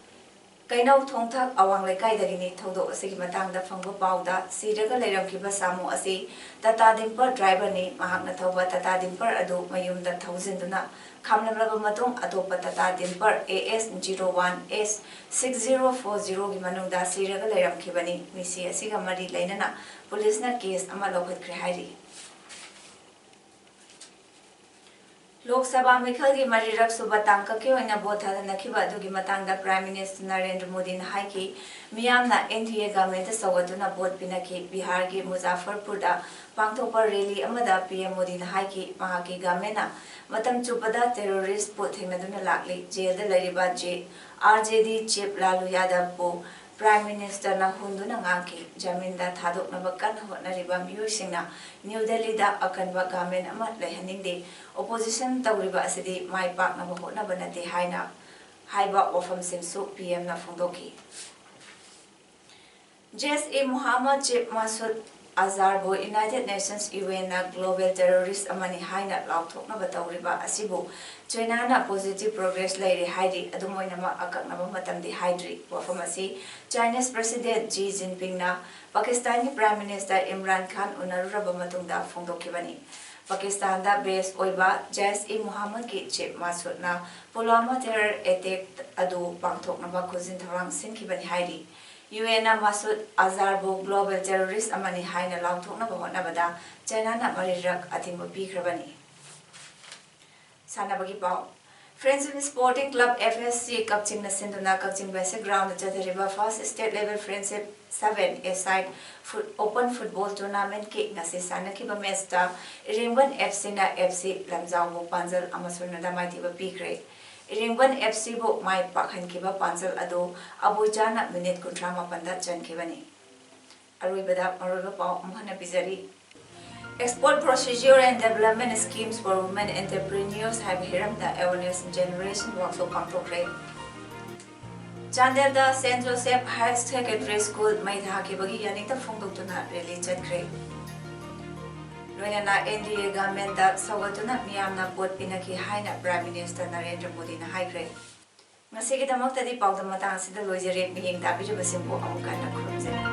ꯀꯩꯅꯧ ꯊꯣꯡꯊꯛ ꯑꯋꯥꯡ ꯂꯩꯀꯥꯏꯗꯒꯤꯅꯤ꯫ ꯊꯧꯗꯣꯛ ꯑꯁꯤꯒꯤ ꯃꯇꯥꯡꯗ ꯐꯪꯕ ꯄꯥꯎꯗ, ꯁꯤꯔꯒ ꯂꯩꯔꯝꯈꯤꯕ ꯁꯥꯃꯨ ꯑꯁꯤ ꯇꯥꯇꯥ ꯗꯤꯝꯄꯔ ꯗ꯭ꯔꯥꯏꯚꯔꯅꯤ꯫ ꯃꯍꯥꯛꯅ ꯊꯧꯕ ꯇꯥꯇꯥ ꯗꯤꯝꯄꯔ ꯑꯗꯨ ꯃꯌꯨꯝꯗ ꯊꯧꯖꯤꯟꯗꯨꯅ ꯈꯥꯝꯂꯝꯂꯕ ꯃꯇꯨꯡ, ꯑꯇꯣꯞꯄ Tata ꯗꯤꯝꯄꯔ AS zero one S six zero four zero ꯒꯤ ꯃꯅꯨꯡꯗ ꯁꯤꯔꯒ ꯂꯩꯔꯝꯈꯤꯕꯅꯤ꯫ ꯃꯤꯁꯤ ꯑꯁꯤꯒ ꯃꯔꯤ ꯂꯩꯅꯅ ꯄꯨꯂꯤꯁꯅ ꯀꯦꯁ ꯑꯃ ꯂꯧꯈꯠꯈ꯭ꯔꯦ ꯍꯥꯏꯔꯤ꯫ ꯂꯣꯛ ꯁꯚꯥ ꯃꯤꯈꯜꯒꯤ ꯃꯔꯤꯔꯛ ꯁꯨꯕ ꯇꯥꯡꯀꯛꯀꯤ ꯑꯣꯏꯅ ꯚꯣꯠ ꯊꯥꯗꯅꯈꯤꯕ ꯑꯗꯨꯒꯤ ꯃꯇꯥꯡꯗ Prime Minister ꯅꯔꯦꯟꯗ꯭ꯔ ꯃꯣꯗꯤꯅ ꯍꯥꯏꯈꯤ, ꯃꯤꯌꯥꯝꯅ NDA government ꯁꯧꯒꯠꯇꯨꯅ ꯚꯣꯠ ꯄꯤꯅꯈꯤ꯫ ꯕꯤꯍꯥꯔꯒꯤ ꯃꯨꯖꯥꯐꯔꯄꯨꯔꯗ ꯄꯥꯡꯊꯣꯛꯄ rally ꯑꯃꯗ PM ꯃꯣꯗꯤꯅ ꯍꯥꯏꯈꯤ, ꯃꯍꯥꯛꯀꯤ government ꯅ ꯃꯇꯝ ꯆꯨꯞꯄꯗ terrorist ꯄꯨ ꯊꯦꯡꯅꯗꯨꯅ ꯂꯥꯛꯂꯤ꯫ ꯖꯦꯜꯗ ꯂꯩꯔꯤꯕ J-, RJD chief ꯂꯥꯂꯨ ꯌꯥꯗꯕꯄꯨ Prime Minister ꯅ ꯍꯨꯟꯗꯨꯅ ꯉꯥꯡꯈꯤ꯫ ꯖꯃꯤꯟꯗ ꯊꯥꯗꯣꯛꯅꯕ ꯀꯟꯅ ꯍꯣꯠꯅꯔꯤꯕ ꯃꯤꯑꯣꯏꯁꯤꯡꯅ ꯅ꯭ꯌꯨ ꯗꯦꯜꯂꯤꯗ ꯑꯀꯟꯕ government ꯑꯃ ꯂꯩꯍꯟꯅꯤꯡꯗꯦ꯫ Opposition ꯇꯧꯔꯤꯕ ꯑꯁꯤꯗꯤ ꯃꯥꯏ ꯄꯥꯛꯅꯕ ꯍꯣꯠꯅꯕ ꯅꯠꯇꯦ ꯍꯥꯏꯅ ꯍꯥꯏꯕ ꯋꯥꯐꯝꯁꯤꯡꯁꯨ PM ꯅ ꯐꯣꯡꯗꯣꯛꯈꯤ꯫ ꯖꯩꯁ-ꯏ-ꯃꯨꯍꯥꯃꯗ chief ꯃꯁꯨꯗ ꯑꯖꯍꯔꯕꯨ United Nations, UN ꯅ global terrorist ꯑꯃꯅꯤ ꯍꯥꯏꯅ ꯂꯥꯎꯊꯣꯛꯅꯕ ꯇꯧꯔꯤꯕ ꯑꯁꯤꯕꯨ ꯆꯥꯏꯅꯥꯅ positive progress ꯂꯩꯔꯦ ꯍꯥꯏꯔꯤ꯫ ꯑꯗꯨꯝ ꯑꯣꯏꯅꯃꯛ, ꯑꯀꯛꯅꯕ ꯃꯇꯝꯗꯤ ꯍꯥꯏꯗ꯭ꯔꯤ꯫ ꯋꯥꯐꯝ ꯑꯁꯤ Chinese President Xi Jinping ꯅ ꯄꯥꯀꯤꯁꯇꯥꯟꯒꯤ Prime Minister ꯏꯝꯔꯥꯟ ꯈꯥꯟ ꯎꯅꯔꯨꯔꯕ ꯃꯇꯨꯡꯗ ꯐꯣꯡꯗꯣꯛꯈꯤꯕꯅꯤ꯫ ꯄꯥꯀꯤꯁꯇꯥꯟꯗ base ꯑꯣꯏꯕ ꯖꯩꯁ-ꯏ-ꯃꯨꯍꯥꯃꯗꯀꯤ chief ꯃꯁꯨꯗꯅ ꯄꯨꯜꯋꯥꯃꯥ terror attack ꯑꯗꯨ ꯄꯥꯡꯊꯣꯛꯅꯕ ꯈꯨꯖꯤꯟ ꯊꯧꯔꯥꯡ ꯁꯤꯟꯈꯤꯕꯅꯤ ꯍꯥꯏꯔꯤ꯫ UN ꯅ ꯃꯁꯨꯗ ꯑꯖꯍꯔꯕꯨ global terrorist ꯑꯃꯅꯤ ꯍꯥꯏꯅ ꯂꯥꯎꯊꯣꯛꯅꯕ ꯍꯣꯠꯅꯕꯗ ꯆꯥꯏꯅꯥꯅ ꯃꯔꯤꯔꯛ ꯑꯊꯤꯡꯕ ꯄꯤꯈ꯭ꯔꯕꯅꯤ꯫ ꯁꯥꯟꯅꯕꯒꯤ ꯄꯥꯎ꯫ Friendship Sporting Club, FSC, ꯀꯛꯆꯤꯡꯅ ꯁꯤꯟꯗꯨꯅ ꯀꯛꯆꯤꯡ Basic Ground ꯗ ꯆꯠꯊꯔꯤꯕ First State Level Friendship Seven A-side Foot-, Open Football Tournament ꯀꯤ ꯉꯁꯤ ꯁꯥꯟꯅꯈꯤꯕ match ꯇ ꯏꯔꯦꯡꯕꯟ FC ꯅ FC ꯂꯝꯖꯥꯎꯕꯨ ꯄꯥꯟꯖꯜ ꯑꯃ ꯁꯨꯞꯅꯗ ꯃꯥꯏꯊꯤꯕ ꯄꯤꯈ꯭ꯔꯦ꯫ ꯏꯔꯦꯡꯕꯟ FC ꯕꯨ ꯃꯥꯏ ꯄꯥꯛꯍꯟꯈꯤꯕ ꯄꯥꯟꯖꯜ ꯑꯗꯨ ꯑꯕꯣꯏꯆꯥꯅ minute ꯀꯨꯟꯊ꯭ꯔꯥ ꯃꯥꯄꯟꯗ ꯆꯟꯈꯤꯕꯅꯤ꯫ ꯑꯔꯣꯏꯕꯗ ꯃꯔꯨꯑꯣꯏꯕ ꯄꯥꯎ ꯑꯃꯨꯛ ꯍꯟꯅ ꯄꯤꯖꯔꯤ꯫ Export Procedure and Development Schemes for Women Entrepreneurs ꯍꯥꯏꯕ ꯍꯤꯔꯝꯗ awareness generation workshop ꯄꯥꯡꯊꯣꯛꯈ꯭ꯔꯦ꯫ ꯆꯥꯟꯗꯦꯜꯗ Saint Joseph Higher Secondary School ꯃꯩ ꯊꯥꯈꯤꯕꯒꯤ ꯌꯥꯅꯤꯡꯇ ꯐꯣꯡꯗꯣꯛꯇꯨꯅ rally ꯆꯠꯈ꯭ꯔꯦ꯫ ꯂꯣꯏꯅꯅ NDA government ꯇ ꯁꯧꯒꯠꯇꯨꯅ ꯃꯤꯌꯥꯝꯅ ꯚꯣꯠ ꯄꯤꯅꯈꯤ ꯍꯥꯏꯅ Prime Minister ꯅꯔꯦꯟꯗ꯭ꯔ ꯃꯣꯗꯤꯅ ꯍꯥꯏꯈ꯭ꯔꯦ꯫ ꯉꯁꯤꯒꯤꯗꯃꯛꯇꯗꯤ ꯄꯥꯎꯗꯝ ꯃꯇꯥꯡ ꯑꯁꯤꯗ ꯂꯣꯏꯖꯔꯦ꯫ ꯃꯤꯠꯌꯦꯡ ꯇꯥꯕꯤꯔꯤꯕꯁꯤꯡꯕꯨ ꯑꯃꯨꯛ ꯍꯟꯅ ꯈꯨꯔꯨꯝꯖꯔꯤ꯫